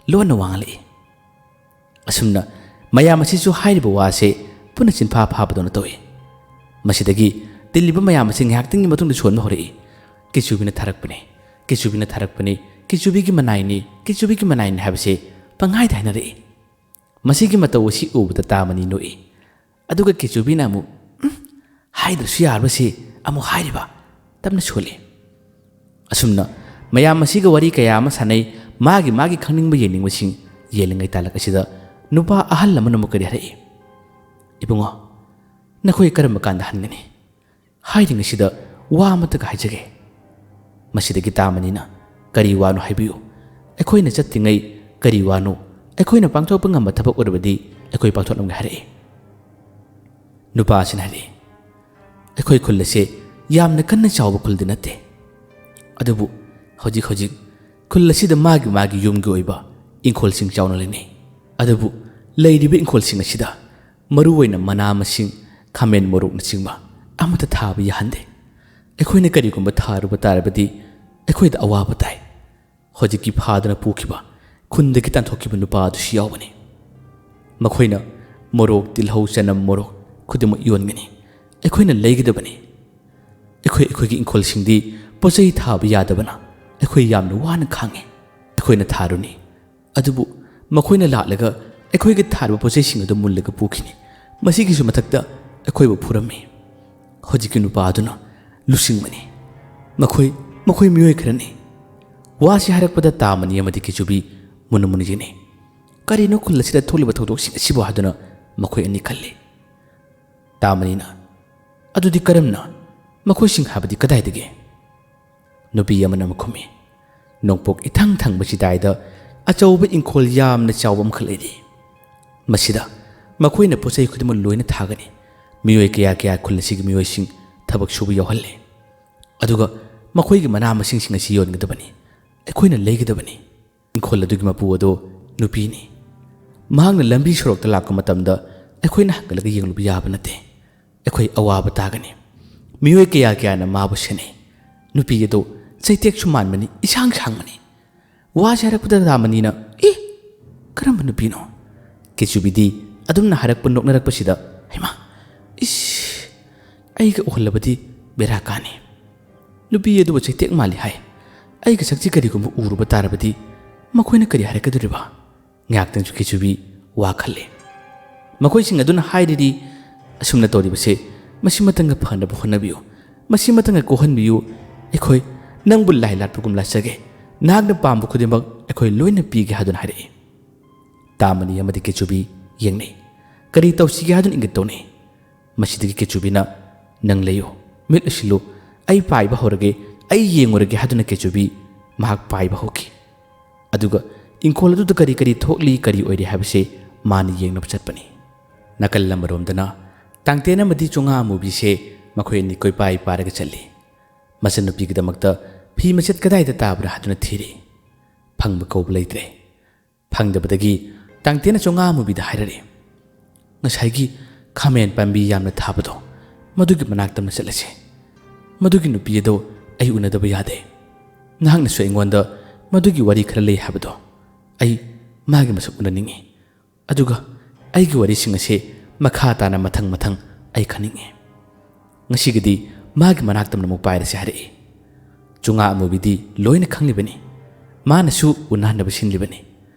ꯂꯣꯟꯅ ꯋꯥ ꯉꯥꯡꯂꯛꯏ꯫ ꯑꯁꯨꯝꯅ ꯃꯌꯥꯝ ꯑꯁꯤꯁꯨ ꯍꯥꯏꯔꯤꯕ ꯋꯥꯁꯦ ꯄꯨꯟꯅ ꯆꯤꯟꯐꯥ ꯐꯥꯕꯗꯧꯅ ꯇꯧꯏ꯫ ꯃꯁꯤꯗꯒꯤ ꯇꯤꯜꯂꯤꯕ ꯃꯌꯥꯝ ꯑꯁꯤ ꯉꯥꯏꯍꯥꯛꯇꯪꯒꯤ ꯃꯇꯨꯡꯗ ꯁꯣꯟꯕ ꯍꯧꯔꯛꯏ꯫ "ꯀꯦꯆꯨꯕꯤꯅ ꯊꯥꯔꯛꯄꯅꯤ, ꯀꯦꯆꯨꯕꯤꯅ ꯊꯥꯔꯛꯄꯅꯤ, ꯀꯦꯆꯨꯕꯤꯒꯤ ꯃꯅꯥꯏꯅꯤ, ꯀꯦꯆꯨꯕꯤꯒꯤ ꯃꯅꯥꯏꯅꯤ" ꯍꯥꯏꯕꯁꯦ ꯄꯪꯍꯥꯏꯗ ꯍꯥꯏꯅꯔꯛꯏ꯫ ꯃꯁꯤꯒꯤ ꯃꯇꯧ ꯑꯁꯤ ꯎꯕꯗ ꯇꯥꯃꯅꯤ ꯅꯣꯛꯏ꯫ ꯑꯗꯨꯒ ꯀꯦꯆꯨꯕꯤꯅ ꯑꯃꯨꯛ, "ꯎꯝ, ꯍꯥꯏꯗ꯭ꯔꯁꯨ ꯌꯥꯔꯕꯁꯤ ꯑꯃꯨꯛ ꯍꯥꯏꯔꯤꯕ?" ꯇꯞꯅ ꯁꯣꯜꯂꯤ꯫ ꯑꯁꯨꯝꯅ ꯃꯌꯥꯝ ꯑꯁꯤꯒ ꯋꯥꯔꯤ ꯀꯌꯥ ꯑꯃ ꯁꯥꯟꯅꯩ꯫ ꯃꯥꯒꯤ ꯃꯥꯒꯤ ꯈꯪꯅꯤꯡꯕ ꯌꯦꯡꯅꯤꯡꯕꯁꯤꯡ ꯌꯦꯜꯂꯤꯉꯩ ꯇꯥꯂꯛ ꯑꯁꯤꯗ ꯅꯨꯄꯥ ꯑꯍꯜ ꯑꯃꯅ ꯑꯃꯨꯛ ꯀꯔꯤ ꯍꯥꯏꯔꯛꯏ? "ꯏꯕꯨꯡꯉꯣ, ꯅꯈꯣꯏ ꯀꯔꯝꯕ ꯀꯥꯟꯗ ꯍꯟꯒꯅꯤ? ꯍꯥꯏꯔꯤꯉꯩꯁꯤꯗ ꯋꯥ ꯑꯃꯠꯇꯒ ꯍꯥꯏꯖꯒꯦ꯫" ꯃꯁꯤꯗꯒꯤ ꯇꯥꯃꯅꯤꯅ, "ꯀꯔꯤ ꯋꯥꯅꯣ ꯍꯥꯏꯕꯤꯌꯨ꯫ ꯑꯩꯈꯣꯏꯅ ꯆꯠꯇ꯭ꯔꯤꯉꯩ ꯀꯔꯤ ꯋꯥꯅꯣ? ꯑꯩꯈꯣꯏꯅ ꯄꯥꯡꯊꯣꯛꯄ ꯉꯝꯕ ꯊꯕꯛ ꯑꯣꯏꯔꯕꯗꯤ ꯑꯩꯈꯣꯏ ꯄꯥꯡꯊꯣꯛꯂꯝꯒꯦ" ꯍꯥꯏꯔꯛꯏ꯫ ꯅꯨꯄꯥ ꯑꯁꯤꯅ ꯍꯥꯏꯔꯛꯏ, "ꯑꯩꯈꯣꯏ ꯈꯨꯜ ꯑꯁꯦ ꯌꯥꯝꯅ ꯀꯟꯅ ꯆꯥꯎꯕ ꯈꯨꯜꯗꯤ ꯅꯠꯇꯦ꯫ ꯑꯗꯨꯕꯨ ꯍꯧꯖꯤꯛ ꯍꯧꯖꯤꯛ ꯈꯨꯜ ꯑꯁꯤꯗ ꯃꯥꯒꯤ ꯃꯥꯒꯤ ꯌꯨꯝꯒꯤ ꯑꯣꯏꯕ ꯏꯪꯈꯣꯜꯁꯤꯡ ꯆꯥꯎꯅ ꯂꯩꯅꯩ꯫ ꯑꯗꯨꯕꯨ ꯂꯩꯔꯤꯕ ꯏꯪꯈꯣꯜꯁꯤꯡ ꯑꯁꯤꯗ ꯃꯔꯨꯑꯣꯏꯅ ꯃꯅꯥ ꯃꯁꯤꯡ, ꯈꯥꯃꯦꯟ ꯃꯣꯔꯣꯛꯅꯆꯤꯡꯕ ꯑꯃꯠꯇ ꯊꯥꯕ ꯌꯥꯍꯟꯗꯦ꯫ ꯑꯩꯈꯣꯏꯅ ꯀꯔꯤꯒꯨꯝꯕ ꯊꯥꯔꯨꯕ ꯇꯥꯔꯕꯗꯤ ꯑꯩꯈꯣꯏꯗ ꯑꯋꯥꯕ ꯇꯥꯏ꯫ ꯍꯧꯖꯤꯛꯀꯤ ꯐꯥꯗꯨꯅ ꯄꯨꯈꯤꯕ, ꯈꯨꯟꯗꯒꯤ ꯇꯥꯟꯊꯣꯛꯈꯤꯕ ꯅꯨꯄꯥ ꯑꯗꯨꯁꯨ ꯌꯥꯎꯕꯅꯤ꯫ ꯃꯈꯣꯏꯅ ꯃꯣꯔꯣꯛ, ꯇꯤꯜꯍꯧ, ꯆꯅꯝ, ꯃꯣꯔꯣꯛ ꯈꯨꯗꯤꯡꯃꯛ ꯌꯣꯟꯒꯅꯤ꯫ ꯑꯩꯈꯣꯏꯅ ꯂꯩꯒꯗꯕꯅꯤ꯫ ꯑꯩꯈꯣꯏ ꯑꯩꯈꯣꯏꯒꯤ ꯏꯪꯈꯣꯜꯁꯤꯡꯗꯤ ꯄꯣꯠꯆꯩ ꯊꯥꯕ ꯌꯥꯗꯕꯅ ꯑꯩꯈꯣꯏ ꯌꯥꯝꯅ ꯋꯥꯅ ꯈꯥꯡꯉꯤ꯫ ꯑꯩꯈꯣꯏꯅ ꯊꯥꯔꯨꯅꯤ, ꯑꯗꯨꯕꯨ ꯃꯈꯣꯏꯅ ꯂꯥꯛꯂꯒ ꯑꯩꯈꯣꯏꯒꯤ ꯊꯥꯔꯤꯕ ꯄꯣꯠꯆꯩꯁꯤꯡ ꯑꯗꯨ ꯃꯨꯜꯂꯒ ꯄꯨꯈꯤꯅꯤ꯫ ꯃꯁꯤꯒꯤꯁꯨ ꯃꯊꯛꯇ ꯑꯩꯈꯣꯏꯕꯨ ꯐꯨꯔꯝꯃꯤ꯫ ꯍꯧꯖꯤꯛꯀꯤ ꯅꯨꯄꯥ ꯑꯗꯨꯅ ꯂꯨꯁꯤꯡꯕꯅꯤ꯫ ꯃꯈꯣꯏ, ꯃꯈꯣꯏ ꯃꯤꯑꯣꯏ ꯈꯔꯅꯤ꯫ ꯋꯥꯁꯤ ꯍꯥꯏꯔꯛꯄꯗ ꯇꯥꯃꯅꯤ ꯑꯃꯗꯤ ꯀꯦꯆꯨꯕꯤ ꯃꯨꯟꯅ ꯃꯨꯟꯅ ꯌꯦꯡꯅꯩ꯫ ꯀꯔꯤꯅꯣ ꯈꯨꯜ ꯑꯁꯤꯗ ꯊꯣꯛꯂꯤꯕ ꯊꯧꯗꯣꯛꯁꯤꯡ ꯑꯁꯤꯕꯨ ꯍꯥꯏꯗꯨꯅ ꯃꯈꯣꯏ ꯑꯅꯤ ꯈꯜꯂꯤ꯫ ꯇꯥꯃꯅꯤꯅ, "ꯑꯗꯨꯗꯤ ꯀꯔꯝꯅ?" "ꯃꯈꯣꯏꯁꯤꯡ ꯍꯥꯏꯕꯗꯤ ꯀꯗꯥꯏꯗꯒꯤ?" ꯅꯨꯄꯤ ꯑꯃꯅ ꯑꯃꯨꯛ ꯈꯨꯝꯃꯤ, "ꯅꯣꯡꯄꯣꯛ ꯏꯊꯪ ꯊꯪꯕ ꯆꯤꯗꯥꯏꯗ ꯑꯆꯧꯕ ꯏꯪꯈꯣꯜ ꯌꯥꯝꯅ ꯆꯥꯎꯕ ꯑꯃꯈꯛ ꯂꯩꯔꯤ꯫ ꯃꯁꯤꯗ ꯃꯈꯣꯏꯅ ꯄꯣꯠ ꯆꯩ ꯈꯨꯗꯤꯡꯃꯛ ꯂꯣꯏꯅ ꯊꯥꯒꯅꯤ꯫ ꯃꯤꯑꯣꯏ ꯀꯌꯥ ꯀꯌꯥ ꯈꯨꯜ ꯑꯁꯤꯒꯤ ꯃꯤꯑꯣꯏꯁꯤꯡ ꯊꯕꯛ ꯁꯨꯕ ꯌꯥꯎꯍꯜꯂꯦ꯫ ꯑꯗꯨꯒ ꯃꯈꯣꯏꯒꯤ ꯃꯅꯥ ꯃꯁꯤꯡꯁꯤꯡ ꯑꯁꯤ ꯌꯣꯟꯒꯗꯕꯅꯤ꯫ ꯑꯩꯈꯣꯏꯅ ꯂꯩꯒꯗꯕꯅꯤ꯫" ꯏꯪꯈꯣꯜ ꯑꯗꯨꯒꯤ ꯃꯄꯨ ꯑꯗꯨ ꯅꯨꯄꯤꯅꯤ꯫ ꯃꯍꯥꯛꯅ ꯂꯝꯕꯤ ꯁꯣꯔꯣꯛꯇ ꯂꯥꯛꯄ ꯃꯇꯝꯗ ꯑꯩꯈꯣꯏꯅ ꯍꯪꯒꯠꯂꯒ ꯌꯦꯡꯂꯨꯕ ꯌꯥꯕ ꯅꯠꯇꯦ꯫ ꯑꯩꯈꯣꯏ ꯑꯋꯥꯕ ꯇꯥꯒꯅꯤ꯫ ꯃꯤꯑꯣꯏ ꯀꯌꯥ ꯀꯌꯥꯅ ꯃꯥꯕꯨ ꯁꯦꯟꯅꯩ꯫ ꯅꯨꯄꯤ ꯑꯗꯨ ꯆꯩꯇꯦꯛꯁꯨ ꯃꯥꯟꯕꯅꯤ, ꯏꯁꯥꯡ ꯁꯥꯡꯕꯅꯤ꯫ ꯋꯥꯁꯦ ꯍꯥꯏꯔꯛꯄꯗ ꯇꯥꯃꯅꯤꯅ, "ꯑꯦ, ꯀꯔꯝꯕ ꯅꯨꯄꯤꯅꯣ?" ꯀꯦꯆꯨꯕꯤꯗꯤ ꯑꯗꯨꯝꯅ ꯍꯥꯏꯔꯛꯄ ꯅꯣꯛꯅꯔꯛꯄꯁꯤꯗ, "ꯍꯩꯃꯥ, ꯏꯁ, ꯑꯩꯒ ꯎꯍꯜꯂꯕꯗꯤ ꯕꯦꯔꯥ ꯀꯥꯅꯤ꯫ ꯅꯨꯄꯤ ꯑꯗꯨꯕꯨ ꯆꯩꯇꯦꯛ ꯃꯥꯜꯂꯤ ꯍꯥꯏ꯫ ꯑꯩꯒ ꯁꯛꯁꯤ ꯀꯔꯤꯒꯨꯝꯕ ꯎꯔꯨꯕ ꯇꯥꯔꯕꯗꯤ ꯃꯈꯣꯏꯅ ꯀꯔꯤ ꯍꯥꯏꯔꯛꯀꯗꯧꯔꯤꯕ?" ꯉꯥꯏꯍꯥꯛꯇꯪꯁꯨ ꯀꯦꯆꯨꯕꯤ ꯋꯥ ꯈꯜꯂꯦ꯫ ꯃꯈꯣꯏꯁꯤꯡ ꯑꯗꯨꯅ ꯍꯥꯏꯔꯤꯗꯤ, "ꯑꯁꯨꯝꯅ ꯇꯧꯔꯤꯕꯁꯦ ꯃꯁꯤꯃꯇꯪꯒ ꯐꯅꯕ ꯍꯣꯠꯅꯕꯤꯌꯨ꯫ ꯃꯁꯤꯃꯇꯪꯒ ꯀꯣꯛꯍꯟꯕꯤꯌꯨ꯫ ꯑꯩꯈꯣꯏ ꯅꯪꯕꯨ ꯂꯥꯏ ꯂꯥꯠꯄꯒꯨꯝ ꯂꯥꯠꯆꯒꯦ꯫ ꯅꯍꯥꯛꯅ ꯄꯥꯝꯕ ꯈꯨꯗꯤꯡꯃꯛ ꯑꯩꯈꯣꯏ ꯂꯣꯏꯅ ꯄꯤꯒꯦ" ꯍꯥꯏꯗꯨꯅ ꯍꯥꯏꯔꯛꯏ꯫ ꯇꯥꯃꯅꯤ ꯑꯃꯗꯤ ꯀꯦꯆꯨꯕꯤ ꯌꯦꯡꯅꯩ꯫ ꯀꯔꯤ ꯇꯧꯁꯤꯒꯦ ꯍꯥꯏꯗꯨꯅ ꯏꯪꯒꯤꯠ ꯇꯧꯅꯩ꯫ ꯃꯁꯤꯗꯒꯤ ꯀꯦꯆꯨꯕꯤꯅ, "ꯅꯪ ꯂꯩꯌꯨ, ꯃꯤꯠ ꯎꯏꯁꯤꯜꯂꯨ, ꯑꯩ ꯄꯥꯏꯕ ꯍꯧꯔꯒꯦ, ꯑꯩ ꯌꯦꯡꯉꯨꯔꯒꯦ" ꯍꯥꯏꯗꯨꯅ ꯀꯦꯆꯨꯕꯤ ꯃꯍꯥꯛ ꯄꯥꯏꯕ ꯍꯧꯈꯤ꯫ ꯑꯗꯨꯒ ꯏꯪꯈꯣꯜ ꯑꯗꯨꯗ ꯀꯔꯤ ꯀꯔꯤ ꯊꯣꯛꯂꯤ, ꯀꯔꯤ ꯑꯣꯏꯔꯤ ꯍꯥꯏꯕꯁꯦ ꯃꯥꯅ ꯌꯦꯡꯅꯕ ꯆꯠꯄꯅꯤ꯫ ꯅꯥꯀꯜ ꯑꯃꯔꯣꯝꯗꯅ ꯇꯥꯡꯇꯦꯟ ꯑꯃꯗꯤ ꯆꯣꯉꯥ ꯑꯃꯨꯕꯤꯁꯦ ꯃꯈꯣꯏ ꯑꯅꯤ ꯀꯣꯏꯄꯥꯏ ꯄꯥꯏꯔꯒ ꯆꯠꯂꯤ꯫ ꯃꯆꯟꯅꯨꯄꯤꯒꯤꯗꯃꯛꯇ ꯐꯤ ꯃꯆꯦꯠ ꯀꯗꯥꯏꯗ ꯇꯥꯕ꯭ꯔꯥ ꯍꯥꯏꯗꯨꯅ ꯊꯤꯔꯤ꯫ ꯐꯪꯕ ꯀꯧꯕ ꯂꯩꯇ꯭ꯔꯦ꯫ ꯐꯪꯗꯕꯗꯒꯤ ꯇꯥꯡꯇꯦꯟꯅ ꯆꯣꯉꯥ ꯑꯃꯨꯕꯤꯗ ꯍꯥꯏꯔꯛꯏ, "ꯉꯁꯥꯏꯒꯤ ꯈꯥꯃꯦꯟ ꯄꯥꯝꯕꯤ ꯌꯥꯝꯅ ꯊꯥꯕꯗꯣ, ꯃꯗꯨꯒꯤ ꯃꯅꯥꯛꯇ ꯑꯃ ꯆꯠꯂꯁꯤ꯫ ꯃꯗꯨꯒꯤ ꯅꯨꯄꯤ ꯑꯗꯣ ꯑꯩ ꯎꯅꯗꯕ ꯌꯥꯗꯦ꯫ ꯅꯍꯥꯛꯅꯁꯨ ꯑꯩꯉꯣꯟꯗ ꯃꯗꯨꯒꯤ ꯋꯥꯔꯤ ꯈꯔ ꯂꯩ ꯍꯥꯏꯕꯗꯣ, ꯑꯩ ꯃꯥꯒꯤ ꯃꯁꯛ ꯎꯅꯅꯤꯡꯏ꯫ ꯑꯗꯨꯒ ꯑꯩꯒꯤ ꯋꯥꯔꯤꯁꯤꯡ ꯑꯁꯤ ꯃꯈꯥ ꯇꯥꯅ ꯃꯊꯪ ꯃꯊꯪ ꯑꯩ ꯈꯪꯅꯤꯡꯏ꯫ ꯉꯁꯤꯒꯤꯗꯤ ꯃꯥꯒꯤ ꯃꯅꯥꯛꯇ ꯑꯃꯨꯛ ꯄꯥꯏꯔꯁꯤ" ꯍꯥꯏꯔꯛꯏ꯫ ꯆꯣꯉꯥ ꯑꯃꯨꯕꯤꯗꯤ ꯂꯣꯏꯅ ꯈꯪꯂꯤꯕꯅꯤ꯫ ꯃꯥꯅꯁꯨ ꯎꯅꯍꯟꯅꯕ ꯁꯤꯟꯂꯤꯕꯅꯤ꯫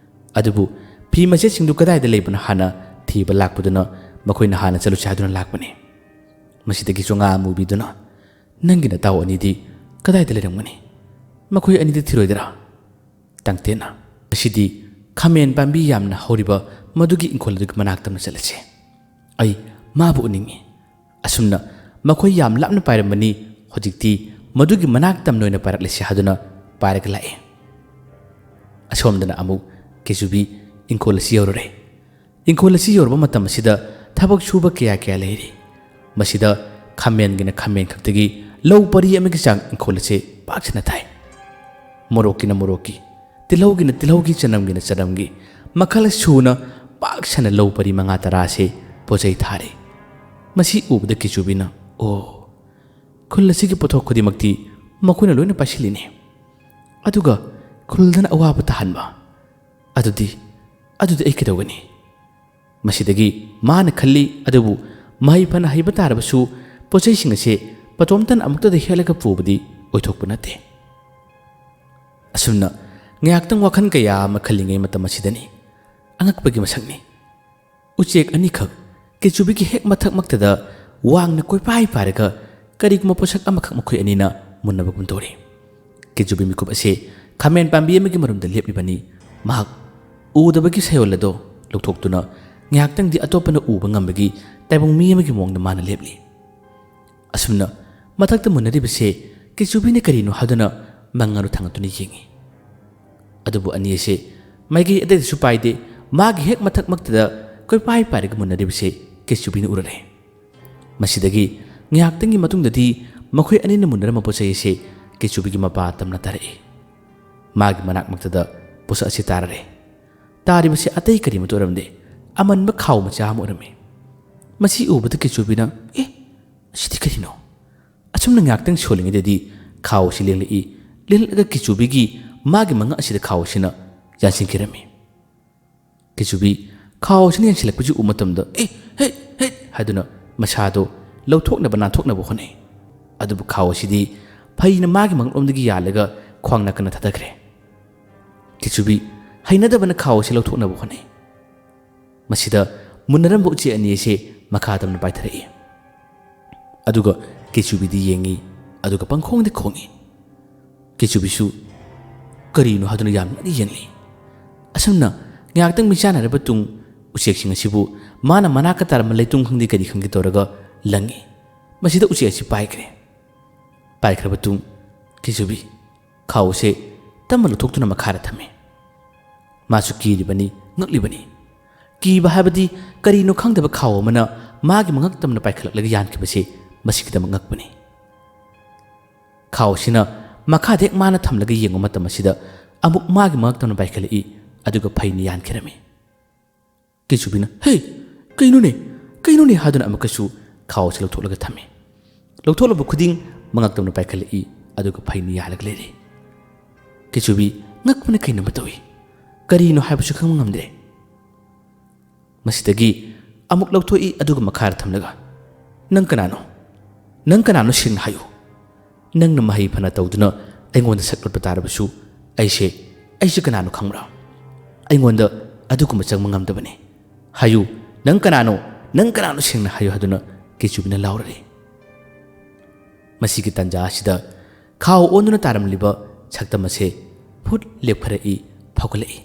ꯑꯗꯨꯕꯨ ꯐꯤ ꯃꯆꯦꯠꯁꯤꯡꯗꯨ ꯀꯗꯥꯏꯗ ꯂꯩꯕꯅꯣ ꯍꯥꯟꯅ ꯊꯤꯕ ꯂꯥꯛꯄꯗꯨꯅ ꯃꯈꯣꯏꯅ ꯍꯥꯟꯅ ꯆꯠꯂꯨꯁꯤ ꯍꯥꯏꯗꯨꯅ ꯂꯥꯛꯄꯅꯤ꯫ ꯃꯁꯤꯗꯒꯤ ꯆꯣꯉꯥ ꯑꯃꯨꯕꯤꯗꯨꯅ, "ꯅꯪꯒꯤ ꯅꯇꯥꯎ ꯑꯅꯤꯗꯤ ꯀꯗꯥꯏꯗ ꯂꯩꯔꯝꯒꯅꯤ? ꯃꯈꯣꯏ ꯑꯅꯤꯗꯤ ꯊꯤꯔꯣꯏꯗꯔꯥ?" ꯇꯥꯡꯇꯦꯟꯅ, "ꯉꯁꯤꯗꯤ ꯈꯥꯃꯦꯟ ꯄꯥꯝꯕꯤ ꯌꯥꯝꯅ ꯍꯧꯔꯤꯕ ꯃꯗꯨꯒꯤ ꯏꯪꯈꯣꯜ ꯑꯗꯨꯒꯤ ꯃꯅꯥꯛꯇ ꯑꯃ ꯆꯠꯂꯁꯤ꯫ ꯑꯩ ꯃꯥꯕꯨ ꯎꯅꯤꯡꯏ꯫" ꯑꯁꯨꯝꯅ ꯃꯈꯣꯏ ꯌꯥꯝ ꯂꯥꯞꯅ ꯄꯥꯏꯔꯝꯕꯅꯤ, ꯍꯧꯖꯤꯛꯇꯤ ꯃꯗꯨꯒꯤ ꯃꯅꯥꯛꯇ ꯑꯃ ꯑꯣꯏꯅ ꯄꯥꯏꯔꯛꯂꯁꯤ ꯍꯥꯏꯗꯨꯅ ꯄꯥꯏꯔꯒ ꯂꯥꯛꯏ꯫ ꯑꯁꯣꯝꯗꯅ ꯑꯃꯨꯛ ꯀꯦꯆꯨꯕꯤ ꯏꯪꯈꯣꯜ ꯑꯁꯤ ꯌꯧꯔꯨꯔꯦ꯫ ꯏꯪꯈꯣꯜ ꯑꯁꯤ ꯌꯧꯔꯕ ꯃꯇꯝ ꯑꯁꯤꯗ ꯊꯕꯛ ꯁꯨꯕ ꯀꯌꯥ ꯀꯌꯥ ꯂꯩꯔꯤ꯫ ꯃꯁꯤꯗ ꯈꯥꯃꯦꯟꯒꯤꯅ ꯈꯥꯃꯦꯟ ꯈꯛꯇꯒꯤ ꯂꯧ ꯄꯔꯤ ꯑꯃꯒꯤ ꯆꯥꯡ ꯏꯪꯈꯣꯜ ꯑꯁꯤ ꯄꯥꯛ ꯁꯟꯅ ꯊꯥꯏ꯫ ꯃꯣꯔꯣꯛꯀꯤꯅ ꯃꯣꯔꯣꯛꯀꯤ, ꯇꯤꯜꯍꯧꯒꯤꯅ ꯇꯤꯜꯍꯧꯒꯤ, ꯆꯅꯝꯒꯤꯅ ꯆꯅꯝꯒꯤ, ꯃꯈꯜ ꯁꯨꯅ ꯄꯥꯛ ꯁꯟꯅ ꯂꯧ ꯄꯔꯤ ꯃꯉꯥ ꯇꯔꯥ ꯑꯁꯤ ꯄꯣꯠꯆꯩ ꯊꯥꯔꯤ꯫ ꯃꯁꯤ ꯎꯕꯗ ꯀꯦꯆꯨꯕꯤꯅ, "ꯑꯣ, ꯈꯨꯜ ꯑꯁꯤꯒꯤ ꯄꯣꯠꯊꯣꯛ ꯈꯨꯗꯤꯡꯃꯛꯇꯤ ꯃꯈꯣꯏꯅ ꯂꯣꯏꯅ ꯄꯥꯏꯁꯤꯜꯂꯤꯅꯦ꯫ ꯑꯗꯨꯒ ꯈꯨꯜꯗꯅ ꯑꯋꯥꯕ ꯇꯥꯍꯟꯕ꯫ ꯑꯗꯨꯗꯤ, ꯑꯗꯨꯗꯤ ꯑꯩ ꯀꯩꯗꯧꯒꯅꯤ?" ꯃꯁꯤꯗꯒꯤ ꯃꯥꯅ ꯈꯜꯂꯤ, ꯑꯗꯨꯕꯨ ꯃꯍꯩ ꯐꯅ ꯍꯩꯕ ꯇꯥꯔꯕꯁꯨ ꯄꯣꯠꯆꯩꯁꯤꯡ ꯑꯁꯤ ꯃꯇꯣꯝꯇꯅ ꯑꯃꯨꯛꯇꯗ ꯍꯦꯛꯂꯒ ꯄꯨꯕꯗꯤ ꯑꯣꯏꯊꯣꯛꯄ ꯅꯠꯇꯦ꯫ ꯑꯁꯨꯝꯅ ꯉꯥꯏꯍꯥꯛꯇꯪ ꯋꯥꯈꯜ ꯀꯌꯥ ꯑꯃ ꯈꯜꯂꯤꯉꯩ ꯃꯇꯝ ꯑꯁꯤꯗꯅꯤ ꯑꯉꯛꯄꯒꯤ ꯃꯁꯛꯅꯤ꯫ ꯎꯆꯦꯛ ꯑꯅꯤꯈꯛ ꯀꯦꯆꯨꯕꯤꯒꯤ ꯍꯦꯛ ꯃꯊꯛꯃꯛꯇꯗ ꯋꯥꯡꯅ ꯀꯣꯏꯄꯥꯏ ꯄꯥꯏꯔꯒ ꯀꯔꯤꯒꯨꯝꯕ ꯄꯣꯠꯁꯛ ꯑꯃꯈꯛ ꯃꯈꯣꯏ ꯑꯅꯤꯅ ꯃꯨꯟꯅꯕꯒꯨꯝ ꯇꯧꯔꯤ꯫ ꯀꯦꯆꯨꯕꯤ ꯃꯤꯀꯨꯞ ꯑꯁꯤ ꯈꯥꯃꯦꯟ ꯄꯥꯝꯕꯤ ꯑꯃꯒꯤ ꯃꯔꯨꯝꯗ ꯂꯦꯞꯂꯤꯕꯅꯤ꯫ ꯃꯍꯥꯛ ꯎꯗꯕꯒꯤ ꯁꯌꯣꯜ ꯑꯗꯨ ꯂꯧꯊꯣꯛꯇꯨꯅ ꯉꯥꯏꯍꯥꯛꯇꯪꯗꯤ ꯑꯇꯣꯞꯄꯅ ꯎꯕ ꯉꯝꯕꯒꯤ ꯇꯥꯏꯕꯪ ꯃꯤ ꯑꯃꯒꯤ ꯃꯑꯣꯡꯗ ꯃꯥꯅ ꯂꯦꯞꯂꯤ꯫ ꯑꯁꯨꯝꯅ ꯃꯊꯛꯇ ꯃꯨꯟꯅꯔꯤꯕꯁꯦ ꯀꯦꯆꯨꯕꯤꯅ ꯀꯔꯤꯅꯣ ꯍꯥꯏꯗꯨꯅ ꯃꯉꯥꯜꯗꯨ ꯊꯥꯡꯒꯠꯇꯨꯅ ꯌꯦꯡꯉꯤ꯫ ꯑꯗꯨꯕꯨ ꯑꯅꯤ ꯑꯁꯦ ꯃꯥꯏꯀꯩ ꯑꯇꯩꯗꯁꯨ ꯄꯥꯏꯗꯦ꯫ ꯃꯥꯒꯤ ꯍꯦꯛ ꯃꯊꯛꯃꯛꯇꯗ ꯀꯣꯏꯄꯥꯏ ꯄꯥꯏꯔꯒ ꯃꯨꯟꯅꯔꯤꯕꯁꯦ ꯀꯦꯆꯨꯕꯤꯅ ꯎꯔꯔꯦ꯫ ꯃꯁꯤꯗꯒꯤ ꯉꯥꯏꯍꯥꯛꯇꯪꯒꯤ ꯃꯇꯨꯡꯗꯗꯤ ꯃꯈꯣꯏ ꯑꯅꯤꯅ ꯃꯨꯟꯅꯔꯝꯕ ꯄꯣꯠ ꯆꯩ ꯑꯁꯤ ꯀꯤꯆꯨꯕꯤꯒꯤ ꯃꯄꯥ ꯇꯝꯅ ꯇꯥꯔꯛꯏ꯫ ꯃꯥꯒꯤ ꯃꯅꯥꯛꯃꯛꯇꯗ ꯄꯣꯠꯁꯛ ꯑꯁꯤ ꯇꯥꯔꯔꯦ꯫ ꯇꯥꯔꯤꯕꯁꯤ ꯑꯇꯩ ꯀꯔꯤꯃꯠꯇ ꯑꯣꯏꯔꯝꯗꯦ, ꯑꯃꯟꯕ ꯈꯥꯎ ꯃꯆꯥ ꯑꯃ ꯑꯣꯏꯔꯝꯃꯤ꯫ ꯃꯁꯤ ꯎꯕꯗ ꯀꯤꯆꯨꯕꯤꯅ, "ꯑꯦ, ꯑꯁꯤꯗꯤ ꯀꯔꯤꯅꯣ?" ꯑꯁꯨꯝꯅ ꯉꯥꯏꯍꯥꯛꯇꯪ ꯁꯣꯜꯂꯤꯉꯩꯗꯗꯤ ꯈꯥꯎ ꯑꯁꯤ ꯂꯦꯡꯂꯛꯏ꯫ ꯂꯦꯡꯂꯛꯂꯒ ꯀꯤꯆꯨꯕꯤꯒꯤ ꯃꯥꯒꯤ ꯃꯉꯛ ꯑꯁꯤꯗ ꯈꯥꯎ ꯑꯁꯤꯅ ꯌꯥꯟꯁꯤꯟꯈꯤꯔꯝꯃꯤ꯫ ꯀꯤꯆꯨꯕꯤ ꯈꯥꯎ ꯑꯁꯤꯅ ꯌꯥꯟꯁꯤꯜꯂꯛꯄꯁꯤ ꯎꯕ ꯃꯇꯝꯗ, "ꯑꯦ, ꯍꯦꯠ, ꯍꯦꯠ" ꯍꯥꯏꯗꯨꯅ ꯃꯁꯥꯗꯣ ꯂꯧꯊꯣꯛꯅꯕ ꯅꯥꯟꯊꯣꯛꯅꯕ ꯍꯣꯠꯅꯩ꯫ ꯑꯗꯨꯕꯨ ꯈꯥꯎ ꯑꯁꯤꯗꯤ ꯐꯩꯅ ꯃꯥꯒꯤ ꯃꯉꯛꯂꯣꯝꯗꯒꯤ ꯌꯥꯜꯂꯒ ꯈ꯭ꯋꯥꯡ ꯅꯥꯀꯟꯅ ꯊꯥꯗꯈ꯭ꯔꯦ꯫ ꯀꯤꯆꯨꯕꯤ ꯍꯩꯅꯗꯕꯅ ꯈꯥꯎ ꯑꯁꯤ ꯂꯧꯊꯣꯛꯅꯕ ꯍꯣꯠꯅꯩ꯫ ꯃꯁꯤꯗ ꯃꯨꯟꯅꯔꯝꯕ ꯎꯆꯦꯛ ꯑꯅꯤ ꯑꯁꯤ ꯃꯈꯥ ꯇꯝꯅ ꯄꯥꯏꯊꯔꯛꯏ꯫ ꯑꯗꯨꯒ ꯀꯤꯆꯨꯕꯤꯗꯤ ꯌꯦꯡꯉꯤ, ꯑꯗꯨꯒ ꯄꯪꯈꯣꯡꯗ ꯈꯣꯡꯏ꯫ ꯀꯤꯆꯨꯕꯤꯁꯨ ꯀꯔꯤꯅꯣ ꯍꯥꯏꯗꯨꯅ ꯌꯥꯝ ꯉꯛꯅ ꯌꯦꯡꯂꯤ꯫ ꯑꯁꯨꯝꯅ ꯉꯥꯏꯍꯥꯛꯇꯪ ꯃꯤꯆꯥꯟꯅꯔꯕ ꯇꯨꯡ ꯎꯆꯦꯛꯁꯤꯡ ꯑꯁꯤꯕꯨ ꯃꯥꯅ ꯃꯅꯥꯛꯇ ꯇꯥꯔꯝꯕ ꯂꯩꯇꯨꯝ ꯈꯪꯗꯦ ꯀꯔꯤ ꯈꯪꯗꯦ ꯇꯧꯔꯒ ꯂꯪꯉꯤ꯫ ꯃꯁꯤꯗ ꯎꯆꯦꯛ ꯑꯁꯤ ꯄꯥꯏꯈ꯭ꯔꯦ꯫ ꯄꯥꯏꯈ꯭ꯔꯕ ꯇꯨꯡ ꯀꯤꯆꯨꯕꯤ ꯈꯥꯎ ꯑꯁꯤ ꯇꯞꯅ ꯂꯧꯊꯣꯛꯇꯨꯅ ꯃꯈꯥꯗ ꯊꯝꯃꯤ꯫ ꯃꯥꯁꯨ ꯀꯤꯔꯤꯕꯅꯤ, ꯉꯛꯂꯤꯕꯅꯤ꯫ ꯀꯤꯕ ꯍꯥꯏꯕꯗꯤ ꯀꯔꯤꯅꯣ ꯈꯪꯗꯕ ꯈꯥꯎ ꯑꯃꯅ ꯃꯥꯒꯤ ꯃꯉꯛ ꯇꯝꯅ ꯄꯥꯏꯈꯠꯂꯛꯂꯒ ꯌꯥꯟꯈꯤꯕꯁꯤ ꯃꯁꯤꯒꯤꯗꯃꯛ ꯉꯛꯄꯅꯤ꯫ ꯈꯥꯎ ꯑꯁꯤꯅ ꯃꯈꯥꯗ ꯍꯦꯛ ꯃꯥꯅ ꯊꯝꯂꯒ ꯌꯦꯡꯕ ꯃꯇꯝ ꯑꯁꯤꯗ ꯑꯃꯨꯛ ꯃꯥꯒꯤ ꯃꯉꯛ ꯇꯝꯅ ꯄꯥꯏꯈꯠꯂꯛꯏ, ꯑꯗꯨꯒ ꯐꯩꯅ ꯌꯥꯟꯈꯤꯔꯝꯃꯤ꯫ ꯀꯤꯆꯨꯕꯤꯅ, "ꯍꯦ, ꯀꯩꯅꯣꯅꯦ? ꯀꯩꯅꯣꯅꯦ?" ꯍꯥꯏꯗꯨꯅ ꯑꯃꯨꯛꯀꯁꯨ ꯈꯥꯎ ꯑꯁꯤ ꯂꯧꯊꯣꯛꯂꯒ ꯊꯝꯃꯤ꯫ ꯂꯧꯊꯣꯛꯂꯨꯕ ꯈꯨꯗꯤꯡ ꯃꯉꯛ ꯇꯝꯅ ꯄꯥꯏꯈꯠꯂꯛꯏ, ꯑꯗꯨꯒ ꯐꯩꯅ ꯌꯥꯜꯂꯒ ꯂꯩꯔꯦ꯫ ꯀꯤꯆꯨꯕꯤ ꯉꯛꯄꯅ ꯀꯩꯅꯣꯝꯃ ꯇꯧꯏ꯫ ꯀꯔꯤꯅꯣ ꯍꯥꯏꯕꯁꯨ ꯈꯪꯕ ꯉꯝꯗ꯭ꯔꯦ꯫ ꯃꯁꯤꯗꯒꯤ ꯑꯃꯨꯛ ꯂꯧꯊꯣꯛꯏ, ꯑꯗꯨꯒ ꯃꯈꯥꯗ ꯊꯝꯂꯒ, "ꯅꯪ ꯀꯅꯥꯅꯣ? ꯅꯪ ꯀꯅꯥꯅꯣ ꯁꯦꯡꯅ ꯍꯥꯏꯌꯨ꯫ ꯅꯪꯅ ꯃꯍꯩ ꯐꯅ ꯇꯧꯗꯨꯅ ꯑꯩꯉꯣꯟꯗ ꯁꯛ ꯂꯣꯠꯄ ꯇꯥꯔꯕꯁꯨ ꯑꯩꯁꯦ, ꯑꯩꯁꯦ ꯀꯅꯥꯅꯣ ꯈꯪꯕ꯭ꯔꯥ? ꯑꯩꯉꯣꯟꯗ ꯑꯗꯨꯒꯨꯝꯕ ꯆꯪꯕ ꯉꯝꯗꯕꯅꯤ꯫ ꯍꯥꯏꯌꯨ, ꯅꯪ ꯀꯅꯥꯅꯣ? ꯅꯪ ꯀꯅꯥꯅꯣ ꯁꯦꯡꯅ ꯍꯥꯏꯌꯨ" ꯍꯥꯏꯗꯨꯅ ꯀꯤꯆꯨꯕꯤꯅ ꯂꯥꯎꯔꯔꯦ꯫ ꯃꯁꯤꯒꯤ ꯇꯥꯟꯖꯥ ꯑꯁꯤꯗ ꯈꯥꯎ ꯑꯣꯟꯗꯨꯅ ꯇꯥꯔꯝꯂꯤꯕ ꯁꯛꯇꯝ ꯑꯁꯦ ꯐꯨꯠ ꯂꯦꯞꯈꯠꯂꯛꯏ, ꯐꯥꯎꯒꯠꯂꯛꯏ꯫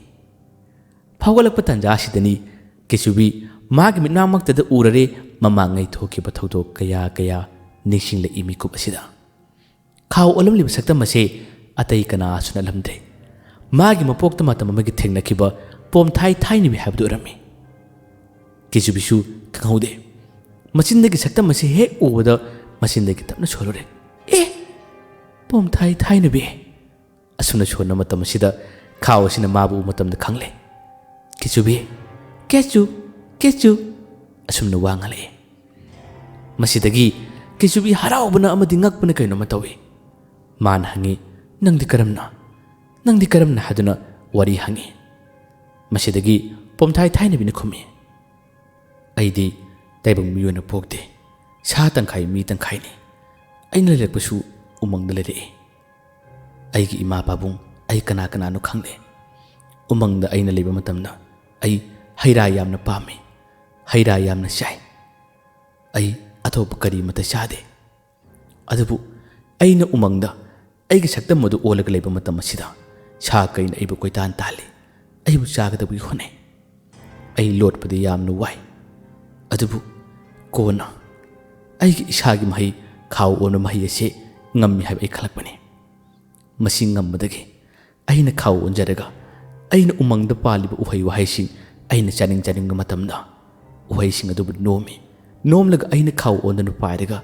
ꯐꯥꯎꯒꯠꯂꯛꯄ ꯇꯥꯟꯖꯥ ꯑꯁꯤꯗꯅꯤ ꯀꯤꯆꯨꯕꯤ ꯃꯥꯒꯤ ꯃꯤꯠꯃꯥꯡꯃꯛꯇꯗ ꯎꯔꯔꯦ ꯃꯃꯥꯡꯉꯩ ꯊꯣꯛꯈꯤꯕ ꯊꯧꯗꯣꯛ ꯀꯌꯥ ꯀꯌꯥ ꯅꯤꯡꯁꯤꯡꯂꯛꯏ ꯃꯤꯀꯨꯞ ꯑꯁꯤꯗ꯫ ꯈꯥꯎ ꯑꯣꯜꯂꯝꯂꯤꯕ ꯁꯛꯇꯝ ꯑꯁꯦ ꯑꯇꯩ ꯀꯅꯥꯁꯨ ꯅꯠꯂꯝꯗ꯭ꯔꯦ꯫ ꯃꯥꯒꯤ ꯃꯄꯣꯛꯇ ꯃꯇꯝ ꯑꯃꯒꯤ ꯊꯦꯡꯅꯈꯤꯕ ꯄꯣꯝꯊꯥꯏ ꯊꯥꯏꯅꯕꯤ ꯍꯥꯏꯕꯗꯨ ꯑꯣꯏꯔꯝꯃꯤ꯫ ꯀꯤꯆꯨꯕꯤꯁꯨ ꯈꯪꯍꯧꯗꯦ꯫ ꯃꯆꯤꯟꯗꯒꯤ ꯁꯛꯇꯝ ꯑꯁꯤ ꯍꯦꯛ ꯎꯕꯗ ꯃꯆꯤꯟꯗꯒꯤ ꯇꯞꯅ ꯁꯣꯜꯂꯨꯔꯦ, "ꯑꯦ, ꯄꯣꯝꯊꯥꯏ ꯊꯥꯏꯅꯕꯤ!" ꯑꯁꯨꯝꯅ ꯁꯣꯟꯕ ꯃꯇꯝ ꯑꯁꯤꯗ ꯈꯥꯎ ꯑꯁꯤꯅ ꯃꯥꯕꯨ ꯎꯕ ꯃꯇꯝꯗ ꯈꯪꯂꯦ꯫ "ꯀꯦꯆꯨꯕꯤ, ꯀꯦꯆꯨ, ꯀꯦꯆꯨ!" ꯑꯁꯨꯝꯅ ꯋꯥ ꯉꯥꯡꯂꯛꯏ꯫ ꯃꯁꯤꯗꯒꯤ ꯀꯦꯆꯨꯕꯤ ꯍꯔꯥꯎꯕꯅ ꯑꯃꯗꯤ ꯉꯛꯄꯅ ꯀꯩꯅꯣꯝꯃ ꯇꯧꯏ꯫ ꯃꯥꯅ ꯍꯪꯉꯤ, "ꯅꯪꯗꯤ ꯀꯔꯝꯅ? ꯅꯪꯗꯤ ꯀꯔꯝꯅ?" ꯍꯥꯏꯗꯨꯅ ꯋꯥꯔꯤ ꯍꯪꯉꯤ꯫ ꯃꯁꯤꯗꯒꯤ ꯄꯣꯝꯊꯥꯏ ꯊꯥꯏꯅꯕꯤꯅ ꯈꯨꯝꯃꯤ, "ꯑꯩꯗꯤ ꯇꯥꯏꯕꯪ ꯃꯤ ꯑꯣꯏꯅ ꯄꯣꯛꯇꯦ, ꯁꯥ ꯇꯪꯈꯥꯏ ꯃꯤ ꯇꯪꯈꯥꯏꯅꯤ꯫ ꯑꯩꯅ ꯂꯩꯔꯛꯄꯁꯨ ꯎꯃꯪꯗ ꯂꯩꯔꯛꯏ꯫ ꯑꯩꯒꯤ ꯏꯃꯥ ꯄꯥꯕꯨꯡ ꯑꯩ ꯀꯅꯥ ꯀꯅꯥꯅꯣ ꯈꯪꯗꯦ꯫ ꯎꯃꯪꯗ ꯑꯩꯅ ꯂꯩꯕ ꯃꯇꯝꯗ ꯑꯩ ꯍꯩ ꯔꯥ ꯌꯥꯝꯅ ꯄꯥꯝꯃꯤ, ꯍꯩ ꯔꯥ ꯌꯥꯝꯅ ꯆꯥꯏ꯫ ꯑꯩ ꯑꯇꯣꯞꯄ ꯀꯔꯤꯃꯠꯇ ꯆꯥꯗꯦ꯫ ꯑꯗꯨꯕꯨ ꯑꯩꯅ ꯎꯃꯪꯗ ꯑꯩꯒꯤ ꯁꯛꯇꯝ ꯑꯗꯨ ꯑꯣꯜꯂꯒ ꯂꯩꯕ ꯃꯇꯝ ꯑꯁꯤꯗ ꯁꯥ ꯀꯩꯅ ꯑꯩꯕꯨ ꯀꯣꯏꯇꯥꯟ ꯇꯥꯜꯂꯤ, ꯑꯩꯕꯨ ꯆꯥꯒꯗꯕꯒꯤ ꯍꯣꯠꯅꯩ꯫ ꯑꯩ ꯂꯣꯠꯄꯗꯤ ꯌꯥꯝꯅ ꯋꯥꯏ, ꯑꯗꯨꯕꯨ ꯀꯣꯟꯅ ꯑꯩꯒꯤ ꯏꯁꯥꯒꯤ ꯃꯍꯩ, ꯈꯥꯎ ꯑꯣꯟꯕ ꯃꯍꯩ ꯑꯁꯤ ꯉꯝꯃꯤ ꯍꯥꯏꯕ ꯑꯩ ꯈꯜꯂꯛꯄꯅꯤ꯫ ꯃꯁꯤ ꯉꯝꯕꯗꯒꯤ ꯑꯩꯅ ꯈꯥꯎ ꯑꯣꯟꯖꯔꯒ ꯑꯩꯅ ꯎꯃꯪꯗ ꯄꯥꯜꯂꯤꯕ ꯎꯍꯩ ꯋꯥꯍꯩꯁꯤꯡ ꯑꯩꯅ ꯆꯥꯅꯤꯡ ꯆꯥꯅꯤꯡꯕ ꯃꯇꯝꯗ ꯎꯍꯩꯁꯤꯡ ꯑꯗꯨꯕꯨ ꯅꯣꯝꯃꯤ꯫ ꯅꯣꯝꯂꯒ ꯑꯩꯅ ꯈꯥꯎ ꯑꯣꯟꯗꯨꯅ ꯄꯥꯏꯔꯒ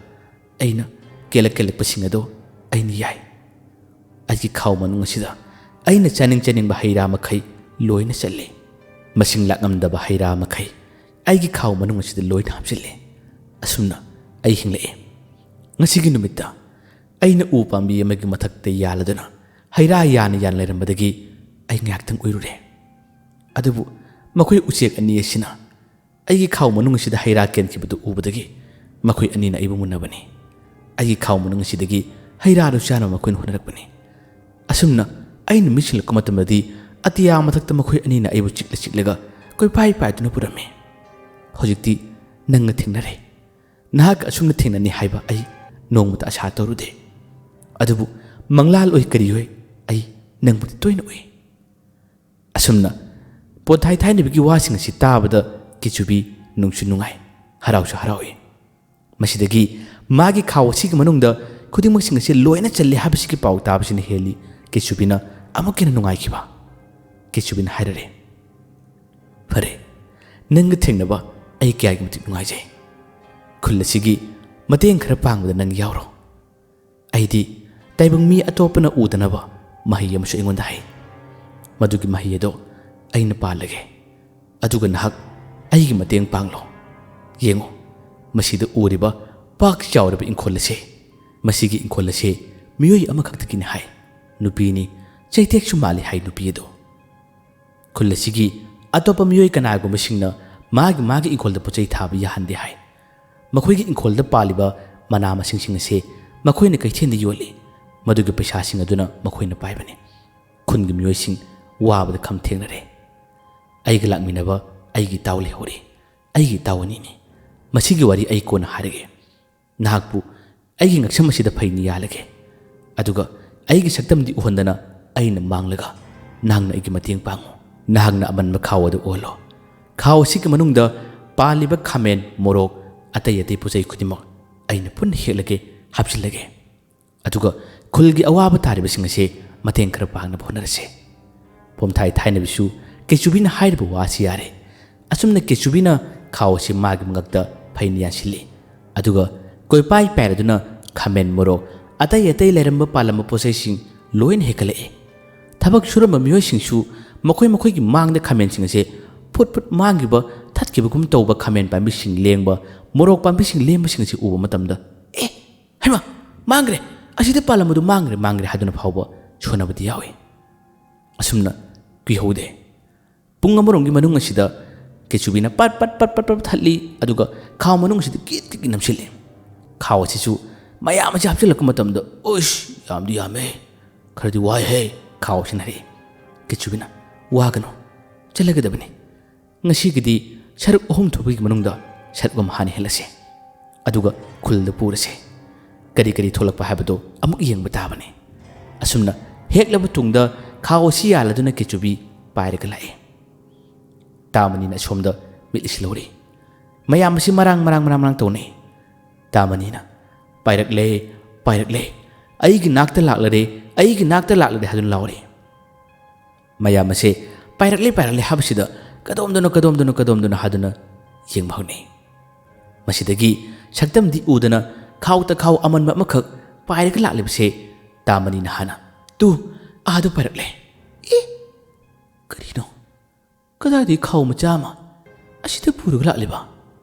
ꯑꯩꯅ ꯀꯦꯜꯂꯛ ꯀꯦꯜꯂꯛꯄꯁꯤꯡ ꯑꯗꯣ ꯑꯩꯅ ꯌꯥꯏ꯫ ꯑꯩꯒꯤ ꯈꯥꯎ ꯃꯅꯨꯡ ꯑꯁꯤꯗ ꯑꯩꯅ ꯆꯥꯅꯤꯡ ꯆꯥꯅꯤꯡꯕ ꯍꯩ ꯔꯥ ꯃꯈꯩ ꯂꯣꯏꯅ ꯆꯜꯂꯤ꯫ ꯃꯁꯤꯡ ꯂꯥꯛꯉꯝꯗꯕ ꯍꯩ ꯔꯥ ꯃꯈꯩ ꯑꯩꯒꯤ ꯈꯥꯎ ꯃꯅꯨꯡ ꯑꯁꯤꯗ ꯂꯣꯏꯅ ꯍꯥꯞꯆꯤꯜꯂꯤ꯫ ꯑꯁꯨꯝꯅ ꯑꯩ ꯍꯤꯡꯂꯛꯏ꯫ ꯉꯁꯤꯒꯤ ꯅꯨꯃꯤꯠꯇ ꯑꯩꯅ ꯎ ꯄꯥꯝꯕꯤ ꯑꯃꯒꯤ ꯃꯊꯛꯇ ꯌꯥꯜꯂꯗꯨꯅ ꯍꯩ ꯔꯥ ꯌꯥꯅ ꯌꯥꯅ ꯂꯩꯔꯝꯕꯗꯒꯤ ꯑꯩ ꯉꯥꯏꯍꯥꯛꯇꯪ ꯎꯏꯔꯨꯔꯦ꯫ ꯑꯗꯨꯕꯨ ꯃꯈꯣꯏ ꯎꯆꯦꯛ ꯑꯅꯤ ꯑꯁꯤꯅ ꯑꯩꯒꯤ ꯈꯥꯎ ꯃꯅꯨꯡ ꯑꯁꯤꯗ ꯍꯩ ꯔꯥ ꯀꯦꯟꯈꯤꯕꯗꯨ ꯎꯕꯗꯒꯤ ꯃꯈꯣꯏ ꯑꯅꯤꯅ ꯑꯩꯕꯨ ꯃꯨꯟꯅꯕꯅꯤ꯫ ꯑꯩꯒꯤ ꯈꯥꯎ ꯃꯅꯨꯡ ꯑꯁꯤꯗꯒꯤ ꯍꯩ ꯔꯥꯗꯨ ꯆꯥꯅꯕ ꯃꯈꯣꯏꯅ ꯍꯣꯠꯅꯔꯛꯄꯅꯤ꯫ ꯑꯁꯨꯝꯅ ꯑꯩꯅ ꯃꯤꯠ ꯁꯤꯡꯂꯛꯄ ꯃꯇꯝꯗꯗꯤ ꯑꯇꯤꯌꯥ ꯃꯊꯛꯇ ꯃꯈꯣꯏ ꯑꯅꯤꯅ ꯑꯩꯕꯨ ꯆꯤꯛꯂ ꯆꯤꯛꯂꯒ ꯀꯣꯏꯄꯥꯏ ꯄꯥꯏꯗꯨꯅ ꯄꯨꯔꯝꯃꯤ꯫ ꯍꯧꯖꯤꯛꯇꯤ ꯅꯪꯒ ꯊꯦꯡꯅꯔꯦ꯫ ꯅꯍꯥꯛꯀ ꯑꯁꯨꯝꯅ ꯊꯦꯡꯅꯅꯤ ꯍꯥꯏꯕ ꯑꯩ ꯅꯣꯡꯃꯇ ꯑꯁꯥ ꯇꯧꯔꯨꯗꯦ꯫ ꯑꯗꯨꯕꯨ ꯃꯪꯂꯥꯜ ꯑꯣꯏ ꯀꯔꯤ ꯑꯣꯏ, ꯑꯩ ꯅꯪꯕꯨꯗꯤ ꯇꯣꯏꯅ ꯎꯏ꯫ ꯑꯁꯨꯝꯅ ꯄꯣꯊꯥꯏ ꯊꯥꯏꯅꯕꯤꯒꯤ ꯋꯥꯁꯤꯡ ꯑꯁꯤ ꯇꯥꯕꯗ ꯀꯦꯆꯨꯕꯤ ꯅꯨꯡꯁꯨ ꯅꯨꯡꯉꯥꯏ, ꯍꯔꯥꯎꯁꯨ ꯍꯔꯥꯎꯏ꯫ ꯃꯁꯤꯗꯒꯤ ꯃꯥꯒꯤ ꯈꯥꯎ ꯑꯁꯤꯒꯤ ꯃꯅꯨꯡꯗ ꯈꯨꯗꯤꯡꯃꯛꯁꯤꯡ ꯑꯁꯤ ꯂꯣꯏꯅ ꯆꯜꯂꯤ ꯍꯥꯏꯕꯁꯤꯒꯤ ꯄꯥꯎ ꯇꯥꯕꯁꯤꯅ ꯍꯦꯜꯂꯤ ꯀꯦꯆꯨꯕꯤꯅ ꯑꯃꯨꯛꯀ ꯍꯦꯟꯅ ꯅꯨꯡꯉꯥꯏꯈꯤꯕ꯫ ꯀꯦꯆꯨꯕꯤꯅ ꯍꯥꯏꯔꯔꯦ, "ꯐꯔꯦ, ꯅꯪꯒ ꯊꯦꯡꯅꯕ ꯑꯩ ꯀꯌꯥꯒꯤ ꯃꯇꯤꯛ ꯅꯨꯡꯉꯥꯏꯖꯩ꯫ ꯈꯨꯜ ꯑꯁꯤꯒꯤ ꯃꯇꯦꯡ ꯈꯔ ꯄꯥꯡꯕꯗ ꯅꯪ ꯌꯥꯎꯔꯣ꯫ ꯑꯩꯗꯤ ꯇꯥꯏꯕꯪ ꯃꯤ ꯑꯇꯣꯞꯄꯅ ꯎꯗꯅꯕ ꯃꯍꯩ ꯑꯃꯁꯨ ꯑꯩꯉꯣꯟꯗ ꯍꯩ꯫ ꯃꯗꯨꯒꯤ ꯃꯍꯩ ꯑꯗꯣ ꯑꯩꯅ ꯄꯥꯜꯂꯒꯦ꯫ ꯑꯗꯨꯒ ꯅꯍꯥꯛ ꯑꯩꯒꯤ ꯃꯇꯦꯡ ꯄꯥꯡꯂꯣ꯫ ꯌꯦꯡꯉꯨ, ꯃꯁꯤꯗ ꯎꯔꯤꯕ ꯄꯥꯛ ꯆꯥꯎꯔꯕ ꯏꯪꯈꯣꯜ ꯑꯁꯦ, ꯃꯁꯤꯒꯤ ꯏꯪꯈꯣꯜ ꯑꯁꯦ ꯃꯤꯑꯣꯏ ꯑꯃꯈꯛꯇꯒꯤꯅꯤ ꯍꯥꯏ꯫ ꯅꯨꯄꯤꯅꯤ, ꯆꯩꯇꯦꯛꯁꯨ ꯃꯥꯜꯂꯤ ꯍꯥꯏ ꯅꯨꯄꯤ ꯑꯗꯣ꯫ ꯈꯨꯜ ꯑꯁꯤꯒꯤ ꯑꯇꯣꯞꯄ ꯃꯤꯑꯣꯏ ꯀꯅꯥꯒꯨꯝꯕꯁꯤꯡꯅ ꯃꯥꯒꯤ ꯃꯥꯒꯤ ꯏꯪꯈꯣꯜꯗ ꯄꯣꯠ ꯆꯩ ꯊꯥꯕ ꯌꯥꯍꯟꯗꯦ ꯍꯥꯏ꯫ ꯃꯈꯣꯏꯒꯤ ꯏꯪꯈꯣꯜꯗ ꯄꯥꯜꯂꯤꯕ ꯃꯅꯥ ꯃꯁꯤꯡꯁꯤꯡ ꯑꯁꯤ ꯃꯈꯣꯏꯅ ꯀꯩꯊꯦꯜꯗ ꯌꯣꯜꯂꯤ꯫ ꯃꯗꯨꯒꯤ ꯄꯩꯁꯥꯁꯤꯡ ꯑꯗꯨꯅ ꯃꯈꯣꯏꯅ ꯄꯥꯏꯕꯅꯤ꯫ ꯈꯨꯟꯒꯤ ꯃꯤꯑꯣꯏꯁꯤꯡ ꯋꯥꯕꯗ ꯈꯝ ꯊꯦꯡꯅꯔꯦ꯫ ꯑꯩꯒ ꯂꯥꯛꯃꯤꯟꯅꯕ ꯑꯩꯒꯤ ꯏꯇꯥꯎ ꯂꯩꯍꯧꯔꯤ꯫ ꯑꯩꯒꯤ ꯏꯇꯥꯎ ꯑꯅꯤꯅꯤ꯫ ꯃꯁꯤꯒꯤ ꯋꯥꯔꯤ ꯑꯩ ꯀꯣꯟꯅ ꯍꯥꯏꯔꯒꯦ꯫ ꯅꯍꯥꯛꯄꯨ ꯑꯩꯒꯤ ꯉꯛꯁꯝ ꯑꯁꯤꯗ ꯐꯩꯅ ꯌꯥꯜꯂꯒꯦ꯫ ꯑꯗꯨꯒ ꯑꯩꯒꯤ ꯁꯛꯇꯝꯗꯤ ꯎꯍꯟꯗꯅ ꯑꯩꯅ ꯃꯥꯡꯂꯒ ꯅꯍꯥꯛꯅ ꯑꯩꯒꯤ ꯃꯇꯦꯡ ꯄꯥꯡꯉꯨ꯫ ꯅꯍꯥꯛꯅ ꯑꯃꯟꯕ ꯈꯥꯎ ꯑꯗꯨ ꯑꯣꯜꯂꯣ꯫ ꯈꯥꯎ ꯑꯁꯤꯒꯤ ꯃꯅꯨꯡꯗ ꯄꯥꯜꯂꯤꯕ ꯈꯥꯃꯦꯟ, ꯃꯣꯔꯣꯛ, ꯑꯇꯩ ꯑꯇꯩ ꯄꯣꯠ ꯆꯩ ꯈꯨꯗꯤꯡꯃꯛ ꯑꯩꯅ ꯄꯨꯟꯅ ꯍꯦꯛꯂꯒꯦ, ꯍꯥꯞꯆꯤꯜꯂꯒꯦ꯫ ꯑꯗꯨꯒ ꯈꯨꯜꯒꯤ ꯑꯋꯥꯕ ꯇꯥꯔꯤꯕꯁꯤꯡ ꯑꯁꯤ ꯃꯇꯦꯡ ꯈꯔ ꯄꯥꯡꯅꯕ ꯍꯣꯠꯅꯔꯁꯦ꯫ ꯄꯣꯝꯊꯥꯏ ꯊꯥꯏꯅꯕꯤꯁꯨ ꯀꯦꯆꯨꯕꯤꯅ ꯍꯥꯏꯔꯤꯕ ꯋꯥꯁꯤ ꯌꯥꯔꯦ꯫ ꯑꯁꯨꯝꯅ ꯀꯦꯆꯨꯕꯤꯅ ꯈꯥꯎ ꯑꯁꯤ ꯃꯥꯒꯤ ꯃꯉꯛꯇ ꯐꯩꯅ ꯌꯥꯟꯁꯤꯜꯂꯤ꯫ ꯑꯗꯨꯒ ꯀꯣꯏꯄꯥꯏ ꯄꯥꯏꯔꯗꯨꯅ ꯈꯥꯃꯦꯟ, ꯃꯣꯔꯣꯛ, ꯑꯇꯩ ꯑꯇꯩ ꯂꯩꯔꯝꯕ ꯄꯥꯜꯂꯝꯕ ꯄꯣꯠꯆꯩꯁꯤꯡ ꯂꯣꯏꯅ ꯍꯦꯛꯀꯠꯂꯛꯏ꯫ ꯊꯕꯛ ꯁꯨꯔꯝꯕ ꯃꯤꯑꯣꯏꯁꯤꯡꯁꯨ ꯃꯈꯣꯏ ꯃꯈꯣꯏꯒꯤ ꯃꯥꯡꯗ ꯈꯥꯃꯦꯟꯁꯤꯡ ꯑꯁꯦ ꯐꯨꯠ ꯐꯨꯠ ꯃꯥꯡꯈꯤꯕ, ꯊꯠꯈꯤꯕꯒꯨꯝ ꯇꯧꯕ ꯈꯥꯃꯦꯟ ꯄꯥꯝꯕꯤꯁꯤꯡ ꯂꯦꯡꯕ, ꯃꯣꯔꯣꯛ ꯄꯥꯝꯕꯤꯁꯤꯡ ꯂꯦꯡꯕꯁꯤꯡ ꯑꯁꯤ ꯎꯕ ꯃꯇꯝꯗ, "ꯑꯦ, ꯍꯩꯃꯥ, ꯃꯥꯡꯈ꯭ꯔꯦ! ꯑꯁꯤꯗ ꯄꯥꯜꯂꯝꯕꯗꯨ ꯃꯥꯡꯈ꯭ꯔꯦ, ꯃꯥꯡꯈ꯭ꯔꯦ" ꯍꯥꯏꯗꯨꯅ ꯐꯥꯎꯕ ꯁꯣꯟꯅꯕꯗꯤ ꯌꯥꯎꯏ꯫ ꯑꯁꯨꯝꯅ ꯀꯨꯏꯍꯧꯗꯦ꯫ ꯄꯨꯡ ꯑꯃꯔꯣꯝꯒꯤ ꯃꯅꯨꯡ ꯑꯁꯤꯗ ꯀꯦꯆꯨꯕꯤꯅ ꯄꯠ ꯄꯠ ꯄꯠ ꯄꯠ ꯄꯠ ꯊꯠꯂꯤ, ꯑꯗꯨꯒ ꯈꯥꯎ ꯃꯅꯨꯡ ꯑꯁꯤꯗ ꯀꯤꯠ ꯀꯤꯠ ꯅꯝꯁꯤꯜꯂꯤ꯫ ꯈꯥꯎ ꯑꯁꯤꯁꯨ ꯃꯌꯥꯝ ꯑꯁꯤ ꯍꯥꯞꯆꯤꯜꯂꯛꯄ ꯃꯇꯝꯗ, "ꯎꯏꯁ, ꯌꯥꯝꯗꯤ ꯌꯥꯝꯃꯦ, ꯈꯔꯗꯤ ꯋꯥꯏꯍꯦ" ꯈꯥꯎ ꯑꯁꯤꯅ ꯍꯥꯏꯔꯛꯏ꯫ ꯀꯦꯆꯨꯕꯤꯅ, "ꯋꯥꯒꯅꯨ, ꯆꯠꯂꯒꯗꯕꯅꯤ꯫ ꯉꯁꯤꯒꯤꯗꯤ ꯁꯔꯨꯛ ꯑꯍꯨꯝ ꯊꯣꯛꯄꯒꯤ ꯃꯅꯨꯡꯗ ꯁꯔꯨꯛ ꯑꯃ ꯍꯥꯟꯅ ꯍꯦꯜꯂꯁꯤ, ꯑꯗꯨꯒ ꯈꯨꯜꯗ ꯄꯨꯔꯁꯦ꯫ ꯀꯔꯤ ꯀꯔꯤ ꯊꯣꯛꯂꯛꯄ ꯍꯥꯏꯕꯗꯨ ꯑꯃꯨꯛ ꯌꯦꯡꯕ ꯇꯥꯕꯅꯤ"꯫ ꯑꯁꯨꯝꯅ ꯍꯦꯛꯂꯕ ꯇꯨꯡꯗ ꯈꯥꯎ ꯑꯁꯤ ꯌꯥꯜꯂꯗꯨꯅ ꯀꯦꯆꯨꯕꯤ ꯄꯥꯏꯔꯒ ꯂꯥꯛꯏ꯫ ꯇꯥꯃꯅꯤꯅ ꯑꯁꯣꯝꯗ ꯃꯤꯠ ꯎꯏꯁꯤꯜꯍꯧꯔꯤ꯫ ꯃꯌꯥꯝ ꯑꯁꯤ ꯃꯔꯥꯡ ꯃꯔꯥꯡ ꯃꯔꯥꯡ ꯃꯔꯥꯡ ꯇꯧꯅꯩ꯫ ꯇꯥꯃꯅꯤꯅ, "ꯄꯥꯏꯔꯛꯂꯦ, ꯄꯥꯏꯔꯛꯂꯦ, ꯑꯩꯒꯤ ꯅꯥꯛꯇ ꯂꯥꯛꯂꯔꯦ, ꯑꯩꯒꯤ ꯅꯥꯛꯇ ꯂꯥꯛꯂꯔꯦ" ꯍꯥꯏꯗꯨꯅ ꯂꯥꯎꯔꯤ꯫ ꯃꯌꯥꯝ ꯑꯁꯦ "ꯄꯥꯏꯔꯛꯂꯦ, ꯄꯥꯏꯔꯛꯂꯦ" ꯍꯥꯏꯕꯁꯤꯗ ꯀꯗꯣꯝꯗꯅꯣ, ꯀꯗꯣꯝꯗꯅꯣ, ꯀꯗꯣꯝꯗꯅꯣ ꯍꯥꯏꯗꯨꯅ ꯌꯦꯡꯕ ꯍꯧꯅꯩ꯫ ꯃꯁꯤꯗꯒꯤ ꯁꯛꯇꯝꯗꯤ ꯎꯗꯅ ꯈꯥꯎ ꯇꯈꯥꯎ ꯑꯃꯟꯕ ꯑꯃꯈꯛ ꯄꯥꯏꯔꯒ ꯂꯥꯛꯂꯤꯕꯁꯦ ꯇꯥꯃꯅꯤꯅ ꯍꯥꯟꯅ, "ꯇꯨ, ꯑꯥꯗ ꯄꯥꯏꯔꯛꯂꯦ꯫ ꯑꯦ, ꯀꯔꯤꯅꯣ? ꯀꯗꯥꯏꯗꯒꯤ ꯈꯥꯎ ꯃꯆꯥ ꯑꯃ ꯑꯁꯤꯗ ꯄꯨꯔꯒ ꯂꯥꯛꯂꯤꯕ?"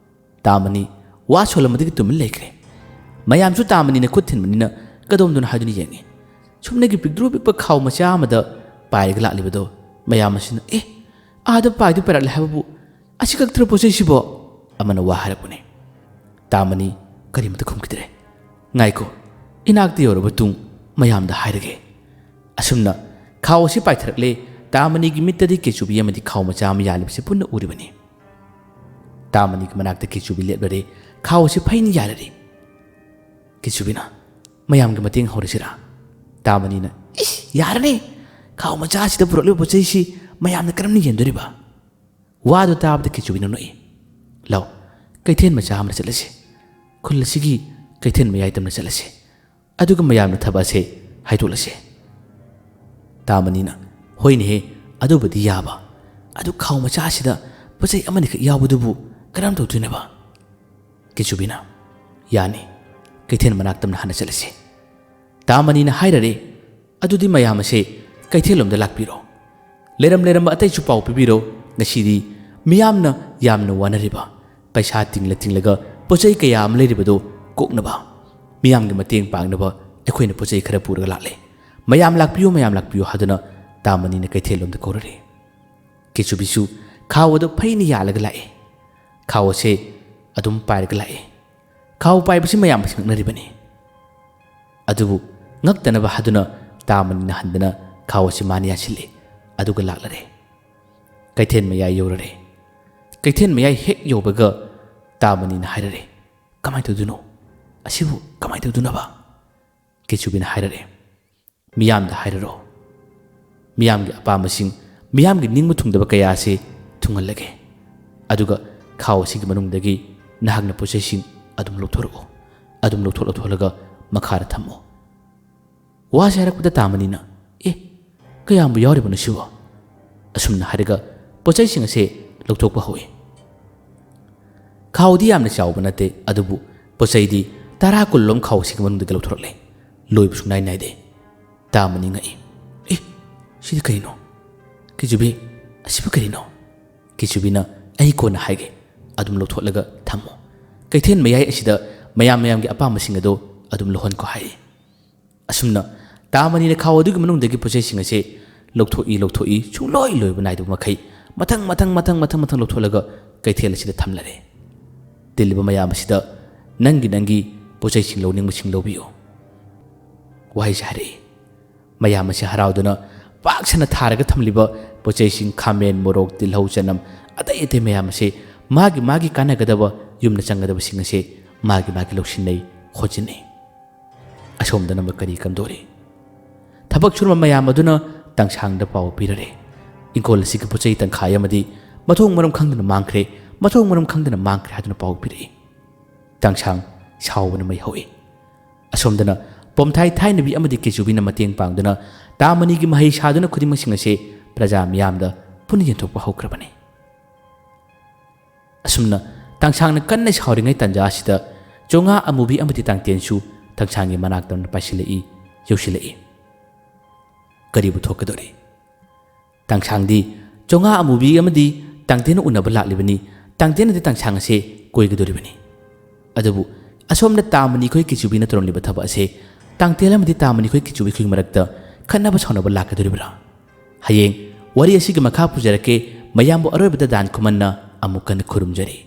ꯇꯥꯃꯅꯤ ꯋꯥ ꯁꯣꯜꯂꯝꯕꯗꯒꯤ ꯇꯨꯃꯤꯟ ꯂꯩꯈ꯭ꯔꯦ꯫ ꯃꯌꯥꯝꯁꯨ ꯇꯥꯃꯅꯤꯅ ꯈꯨꯠ ꯊꯤꯟꯕꯅꯤꯅ ꯀꯗꯣꯝꯗꯅꯣ ꯍꯥꯏꯗꯨꯅ ꯌꯦꯡꯉꯤ꯫ ꯁꯨꯞꯅꯒꯤ ꯄꯤꯛꯇ꯭ꯔꯨ ꯄꯤꯛꯄ ꯈꯥꯎ ꯃꯆꯥ ꯑꯃꯗ ꯄꯥꯏꯔꯒ ꯂꯥꯛꯂꯤꯕꯗꯣ ꯃꯌꯥꯝ ꯑꯁꯤꯅ, "ꯑꯦ, ꯑꯥꯗ ꯄꯥꯏꯗꯨ ꯄꯥꯏꯔꯛꯂꯦ ꯍꯥꯏꯕꯕꯨ ꯑꯁꯤ ꯈꯛꯇꯔ ꯄꯣꯠ ꯆꯩꯁꯤꯕꯣ?" ꯑꯃꯅ ꯋꯥ ꯍꯥꯏꯔꯛꯄꯅꯤ꯫ ꯇꯥꯃꯅꯤ ꯀꯔꯤꯃꯇ ꯈꯨꯝꯈꯤꯗ꯭ꯔꯦ꯫ "ꯉꯥꯏꯈꯣ, ꯏꯅꯥꯛꯇ ꯌꯧꯔꯕ ꯇꯨꯡ ꯃꯌꯥꯝꯗ ꯍꯥꯏꯔꯒꯦ꯫" ꯑꯁꯨꯝꯅ ꯈꯥꯎ ꯑꯁꯤ ꯄꯥꯏꯊꯔꯛꯂꯦ꯫ ꯇꯥꯃꯅꯤꯒꯤ ꯃꯤꯠꯇꯗꯤ ꯀꯦꯆꯨꯕꯤ ꯑꯃꯗꯤ ꯈꯥꯎ ꯃꯆꯥ ꯑꯃ ꯌꯥꯜꯂꯤꯕꯁꯤ ꯄꯨꯟꯅ ꯎꯔꯤꯕꯅꯤ꯫ ꯇꯥꯃꯅꯤꯒꯤ ꯃꯅꯥꯛꯇ ꯀꯦꯆꯨꯕꯤ ꯂꯦꯞꯂꯔꯦ꯫ ꯈꯥꯎ ꯑꯁꯤ ꯐꯩꯅ ꯌꯥꯜꯂꯔꯦ꯫ ꯀꯦꯆꯨꯕꯤꯅ, "ꯃꯌꯥꯝꯒꯤ ꯃꯇꯦꯡ ꯍꯧꯔꯁꯤꯔꯥ?" ꯇꯥꯃꯅꯤꯅ, "ꯏꯁ, ꯌꯥꯔꯅꯤ! ꯈꯥꯎ ꯃꯆꯥ ꯑꯁꯤꯗ ꯄꯨꯔꯛꯂꯤꯕ ꯄꯣꯠ ꯆꯩꯁꯤ ꯃꯌꯥꯝꯅ ꯀꯔꯝꯅ ꯌꯦꯟꯗꯣꯔꯤꯕ?" ꯋꯥꯗꯨ ꯇꯥꯕꯗ ꯀꯦꯆꯨꯕꯤꯅ ꯅꯣꯛꯏ꯫ "ꯂꯥꯎ, ꯀꯩꯊꯦꯜ ꯃꯆꯥ ꯑꯃꯗ ꯆꯠꯂꯁꯤ꯫ ꯈꯨꯜ ꯑꯁꯤꯒꯤ ꯀꯩꯊꯦꯜ ꯃꯌꯥꯏ ꯇꯝꯅ ꯆꯠꯂꯁꯤ꯫ ꯑꯗꯨꯒ ꯃꯌꯥꯝꯅ ꯊꯕꯛ ꯑꯁꯦ ꯍꯥꯏꯗꯣꯛꯂꯁꯤ꯫" ꯇꯥꯃꯅꯤꯅ, "ꯍꯣꯏꯅꯦꯍꯦ, ꯑꯗꯨꯕꯨꯗꯤ ꯌꯥꯕ꯫ ꯑꯗꯨ ꯈꯥꯎ ꯃꯆꯥ ꯑꯁꯤꯗ ꯄꯣꯠ ꯆꯩ ꯑꯃꯅꯤꯈꯛ ꯌꯥꯎꯕꯗꯨꯕꯨ ꯀꯔꯝ ꯇꯧꯗꯣꯏꯅꯣꯕ?" ꯀꯦꯆꯨꯕꯤꯅ, "ꯌꯥꯅꯤ, ꯀꯩꯊꯦꯜ ꯃꯅꯥꯛ ꯇꯝꯅ ꯍꯥꯟꯅ ꯆꯠꯂꯁꯤ꯫" ꯇꯥꯃꯅꯤꯅ ꯍꯥꯏꯔꯔꯦ꯫ "ꯑꯗꯨꯗꯤ ꯃꯌꯥꯝ ꯑꯁꯦ ꯀꯩꯊꯦꯜꯂꯣꯝꯗ ꯂꯥꯛꯄꯤꯔꯣ꯫ ꯂꯩꯔꯝ ꯂꯩꯔꯝꯕ ꯑꯇꯩꯁꯨ ꯄꯥꯎ ꯄꯤꯕꯤꯔꯣ꯫ ꯉꯁꯤꯗꯤ ꯃꯤꯌꯥꯝꯅ ꯌꯥꯝꯅ ꯋꯥꯅꯔꯤꯕ, ꯄꯩꯁꯥ ꯇꯤꯡꯂ ꯇꯤꯡꯂꯒ ꯄꯣꯠ ꯆꯩ ꯀꯌꯥ ꯑꯃ ꯂꯩꯔꯤꯕꯗꯨ ꯀꯣꯛꯅꯕ, ꯃꯤꯌꯥꯝꯒꯤ ꯃꯇꯦꯡ ꯄꯥꯡꯅꯕ ꯑꯩꯈꯣꯏꯅ ꯄꯣꯠ ꯆꯩ ꯈꯔ ꯄꯨꯔꯒ ꯂꯥꯛꯂꯦ꯫ ꯃꯌꯥꯝ ꯂꯥꯛꯄꯤꯌꯨ, ꯃꯌꯥꯝ ꯂꯥꯛꯄꯤꯌꯨ" ꯍꯥꯏꯗꯨꯅ ꯇꯥꯃꯅꯤꯅ ꯀꯩꯊꯦꯜꯂꯣꯝꯗ ꯀꯧꯔꯔꯦ꯫ ꯀꯦꯆꯨꯕꯤꯁꯨ ꯈꯥꯎ ꯑꯗꯨ ꯐꯩꯅ ꯌꯥꯜꯂꯒ ꯂꯥꯛꯑꯦ꯫ ꯈꯥꯎ ꯑꯁꯦ ꯑꯗꯨꯝ ꯄꯥꯏꯔꯒ ꯂꯥꯛꯑꯦ꯫ ꯈꯥꯎ ꯄꯥꯏꯕꯁꯤ ꯃꯌꯥꯝ ꯉꯛꯅꯔꯤꯕꯅꯤ꯫ ꯑꯗꯨꯕꯨ ꯉꯛꯇꯅꯕ ꯍꯥꯏꯗꯨꯅ ꯇꯥꯃꯅꯤꯅ ꯍꯟꯗꯅ ꯈꯥꯎ ꯑꯁꯤ ꯃꯥꯅ ꯌꯥꯟꯁꯤꯜꯂꯦ꯫ ꯑꯗꯨꯒ ꯂꯥꯛꯂꯔꯦ꯫ ꯀꯩꯊꯦꯜ ꯃꯌꯥꯏ ꯌꯧꯔꯔꯦ꯫ ꯀꯩꯊꯦꯜ ꯃꯌꯥꯏ ꯍꯦꯛ ꯌꯧꯕꯒ ꯇꯥꯃꯅꯤꯅ ꯍꯥꯏꯔꯔꯦ, "ꯀꯃꯥꯏꯅ ꯇꯧꯗꯣꯏꯅꯣ? ꯑꯁꯤꯕꯨ ꯀꯃꯥꯏꯅ ꯇꯧꯗꯣꯏꯅꯣꯕ?" ꯀꯦꯆꯨꯕꯤꯅ ꯍꯥꯏꯔꯔꯦ, "ꯃꯤꯌꯥꯝꯗ ꯍꯥꯏꯔꯔꯣ꯫ ꯃꯤꯌꯥꯝꯒꯤ ꯑꯄꯥꯝꯕꯁꯤꯡ, ꯃꯤꯌꯥꯝꯒꯤ ꯅꯤꯡꯕ ꯊꯨꯡꯗꯕ ꯀꯌꯥ ꯑꯁꯤ ꯊꯨꯡꯍꯜꯂꯒꯦ꯫ ꯑꯗꯨꯒ ꯈꯥꯎ ꯑꯁꯤꯒꯤ ꯃꯅꯨꯡꯗꯒꯤ ꯅꯍꯥꯛꯅ ꯄꯣꯠ ꯆꯩꯁꯤꯡ ꯑꯗꯨꯝ ꯂꯧꯊꯣꯔꯛꯑꯣ꯫ ꯑꯗꯨꯝ ꯂꯧꯊꯣꯛ ꯂꯧꯊꯣꯛꯂꯒ ꯃꯈꯥꯗ ꯊꯝꯃꯣ꯫" ꯋꯥꯁꯦ ꯍꯥꯏꯔꯛꯄꯗ ꯇꯥꯃꯅꯤꯅ, "ꯑꯦ, ꯀꯌꯥꯝꯕꯨ ꯌꯥꯎꯔꯤꯕꯅꯣ ꯁꯤꯕꯣ?" ꯑꯁꯨꯝꯅ ꯍꯥꯏꯔꯒ ꯄꯣꯠ ꯆꯩꯁꯤꯡ ꯑꯁꯦ ꯂꯧꯊꯣꯛꯄ ꯍꯧꯏ꯫ ꯈꯥꯎꯗꯤ ꯌꯥꯝꯅ ꯆꯥꯎꯕ ꯅꯠꯇꯦ, ꯑꯗꯨꯕꯨ ꯄꯣꯠ ꯆꯩꯗꯤ ꯇꯔꯥ ꯀꯨꯟꯂꯣꯝ ꯈꯥꯎꯁꯤꯒꯤ ꯃꯅꯨꯡꯗꯒꯤ ꯂꯧꯊꯣꯔꯛꯂꯦ꯫ ꯂꯣꯏꯕ ꯁꯨꯡꯅꯥꯏ ꯅꯥꯏꯗꯦ꯫ ꯇꯥ ꯃꯅꯤ ꯉꯛꯏ꯫ "ꯑꯦ, ꯁꯤꯗꯤ ꯀꯔꯤꯅꯣ? ꯀꯤꯆꯨꯕꯤ, ꯑꯁꯤꯕꯨ ꯀꯔꯤꯅꯣ?" ꯀꯤꯆꯨꯕꯤꯅ, "ꯑꯩ ꯀꯣꯟꯅ ꯍꯥꯏꯒꯦ꯫ ꯑꯗꯨꯝ ꯂꯧꯊꯣꯛꯂꯒ ꯊꯝꯃꯣ꯫ ꯀꯩꯊꯦꯜ ꯃꯌꯥꯏ ꯑꯁꯤꯗ ꯃꯌꯥꯝ ꯃꯌꯥꯝꯒꯤ ꯑꯄꯥꯝꯕꯁꯤꯡ ꯑꯗꯣ ꯑꯗꯨꯝ ꯂꯧꯍꯟꯈꯣ" ꯍꯥꯏꯔꯤ꯫ ꯑꯁꯨꯝꯅ ꯇꯥ ꯃꯅꯤꯅ ꯈꯥꯎ ꯑꯗꯨꯒꯤ ꯃꯅꯨꯡꯗꯒꯤ ꯄꯣꯠꯆꯩꯁꯤꯡ ꯑꯁꯦ ꯂꯧꯊꯣꯛꯏ, ꯂꯧꯊꯣꯛꯏ, ꯁꯨꯡꯂꯣꯏ ꯂꯣꯏꯕ ꯅꯥꯏꯗꯕ ꯃꯈꯩ ꯃꯊꯪ, ꯃꯊꯪ, ꯃꯊꯪ, ꯃꯊꯪ, ꯃꯊꯪ ꯂꯧꯊꯣꯛꯂꯒ ꯀꯩꯊꯦꯜ ꯑꯁꯤꯗ ꯊꯝꯂꯔꯦ꯫ ꯇꯤꯜꯂꯤꯕ ꯃꯌꯥꯝ ꯑꯁꯤꯗ "ꯅꯪꯒꯤ, ꯅꯪꯒꯤ ꯄꯣꯠꯆꯩꯁꯤꯡ ꯂꯧꯅꯤꯡꯕꯁꯤꯡ ꯂꯧꯕꯤꯌꯨ" ꯋꯥꯍꯩꯁꯦ ꯍꯥꯏꯔꯛꯏ꯫ ꯃꯌꯥꯝ ꯑꯁꯤ ꯍꯔꯥꯎꯗꯨꯅ ꯄꯥꯛ ꯁꯟꯅ ꯊꯥꯔꯒ ꯊꯝꯂꯤꯕ ꯄꯣꯠꯆꯩꯁꯤꯡ, ꯈꯥꯃꯦꯟ, ꯃꯣꯔꯣꯛ, ꯇꯤꯜꯍꯧ, ꯆꯅꯝ, ꯑꯇꯩ ꯑꯇꯩ ꯃꯌꯥꯝ ꯑꯁꯦ ꯃꯥꯒꯤ ꯃꯥꯒꯤ ꯀꯥꯟꯅꯒꯗꯕ, ꯌꯨꯝꯗ ꯆꯪꯒꯗꯕꯁꯤꯡ ꯑꯁꯦ ꯃꯥꯒꯤ ꯃꯥꯒꯤ ꯂꯧꯁꯤꯟꯅꯩ, ꯈꯣꯠꯆꯤꯟꯅꯩ꯫ ꯑꯁꯣꯝꯗꯅ ꯑꯃꯨꯛ ꯀꯔꯤ ꯀꯝꯗꯧꯔꯤ? ꯊꯕꯛ ꯁꯨꯔꯝꯕ ꯃꯌꯥꯝ ꯑꯗꯨꯅ ꯇꯥꯡꯁꯥꯡꯗ ꯄꯥꯎ ꯄꯤꯔꯔꯦ꯫ "ꯏꯪꯈꯣꯜ ꯑꯁꯤꯒꯤ ꯄꯣꯠꯆꯩ ꯇꯪꯈꯥꯏ ꯑꯃꯗꯤ ꯃꯊꯣꯡ ꯃꯔꯝ ꯈꯪꯗꯅ ꯃꯥꯡꯈ꯭ꯔꯦ, ꯃꯊꯣꯡ ꯃꯔꯝ ꯈꯪꯗꯅ ꯃꯥꯡꯈ꯭ꯔꯦ" ꯍꯥꯏꯗꯨꯅ ꯄꯥꯎ ꯄꯤꯔꯛꯏ꯫ ꯇꯥꯡꯁꯥꯡ ꯁꯥꯎꯕꯅ ꯃꯩ ꯍꯧꯏ꯫ ꯑꯁꯣꯝꯗꯅ ꯄꯣꯝꯊꯥꯏ ꯊꯥꯏꯅꯕꯤ ꯑꯃꯗꯤ ꯀꯦꯆꯨꯕꯤꯅ ꯃꯇꯦꯡ ꯄꯥꯡꯗꯨꯅ ꯇꯥ ꯃꯅꯤꯒꯤ ꯃꯍꯩ ꯁꯥꯗꯨꯅ ꯈꯨꯗꯤꯡꯃꯛꯁꯤꯡ ꯑꯁꯦ ꯄ꯭ꯔꯖꯥ ꯃꯤꯌꯥꯝꯗ ꯄꯨꯟꯅ ꯌꯦꯟꯊꯣꯛꯄ ꯍꯧꯈ꯭ꯔꯕꯅꯤ꯫ ꯑꯁꯨꯝꯅ ꯇꯥꯡꯁꯥꯡꯅ ꯀꯟꯅ ꯁꯥꯎꯔꯤꯉꯩ ꯇꯥꯟꯖꯥ ꯑꯁꯤꯗ ꯆꯣꯉꯥ ꯑꯃꯨꯕꯤ ꯑꯃꯗꯤ ꯇꯥꯡꯇꯦꯟꯁꯨ ꯇꯥꯡꯁꯥꯡꯒꯤ ꯃꯅꯥꯛꯇ ꯄꯥꯏꯁꯤꯜꯂꯛꯏ, ꯌꯧꯁꯤꯜꯂꯛꯏ꯫ ꯀꯔꯤꯕꯨ ꯊꯣꯛꯀꯗꯧꯔꯤ? ꯇꯥꯡꯁꯥꯡꯗꯤ ꯆꯣꯉꯥ ꯑꯃꯨꯕꯤ ꯑꯃꯗꯤ ꯇꯥꯡꯇꯦꯟ ꯎꯅꯕ ꯂꯥꯛꯂꯤꯕꯅꯤ꯫ ꯇꯥꯡꯇꯦꯟꯅꯗꯤ ꯇꯥꯡꯁꯥꯡ ꯑꯁꯦ ꯀꯣꯏꯒꯗꯧꯔꯤꯕꯅꯤ꯫ ꯑꯗꯨꯕꯨ ꯑꯁꯣꯝꯗ ꯇꯥ ꯃꯅꯤꯈꯣꯏ ꯀꯤꯆꯨꯕꯤꯅ ꯇꯧꯔꯝꯂꯤꯕ ꯊꯕꯛ ꯑꯁꯦ ꯇꯥꯡꯇꯦꯟ ꯑꯃꯗꯤ ꯇꯥ ꯃꯅꯤꯈꯣꯏ ꯀꯤꯆꯨꯕꯤꯈꯣꯏ ꯃꯔꯛꯇ ꯈꯠꯅꯕ ꯁꯥꯎꯅꯕ ꯂꯥꯛꯀꯗꯧꯔꯤꯕ꯭ꯔꯥ? ꯍꯌꯦꯡ ꯋꯥꯔꯤ ꯑꯁꯤꯒꯤ ꯃꯈꯥ ꯄꯨꯖꯔꯛꯀꯦ꯫ ꯃꯌꯥꯝꯕꯨ ꯑꯔꯣꯏꯕꯗ ꯗꯥꯟ ꯈꯨꯃꯟꯅ ꯑꯃꯨꯛ ꯍꯟꯅ ꯈꯨꯔꯨꯝꯖꯔꯤ꯫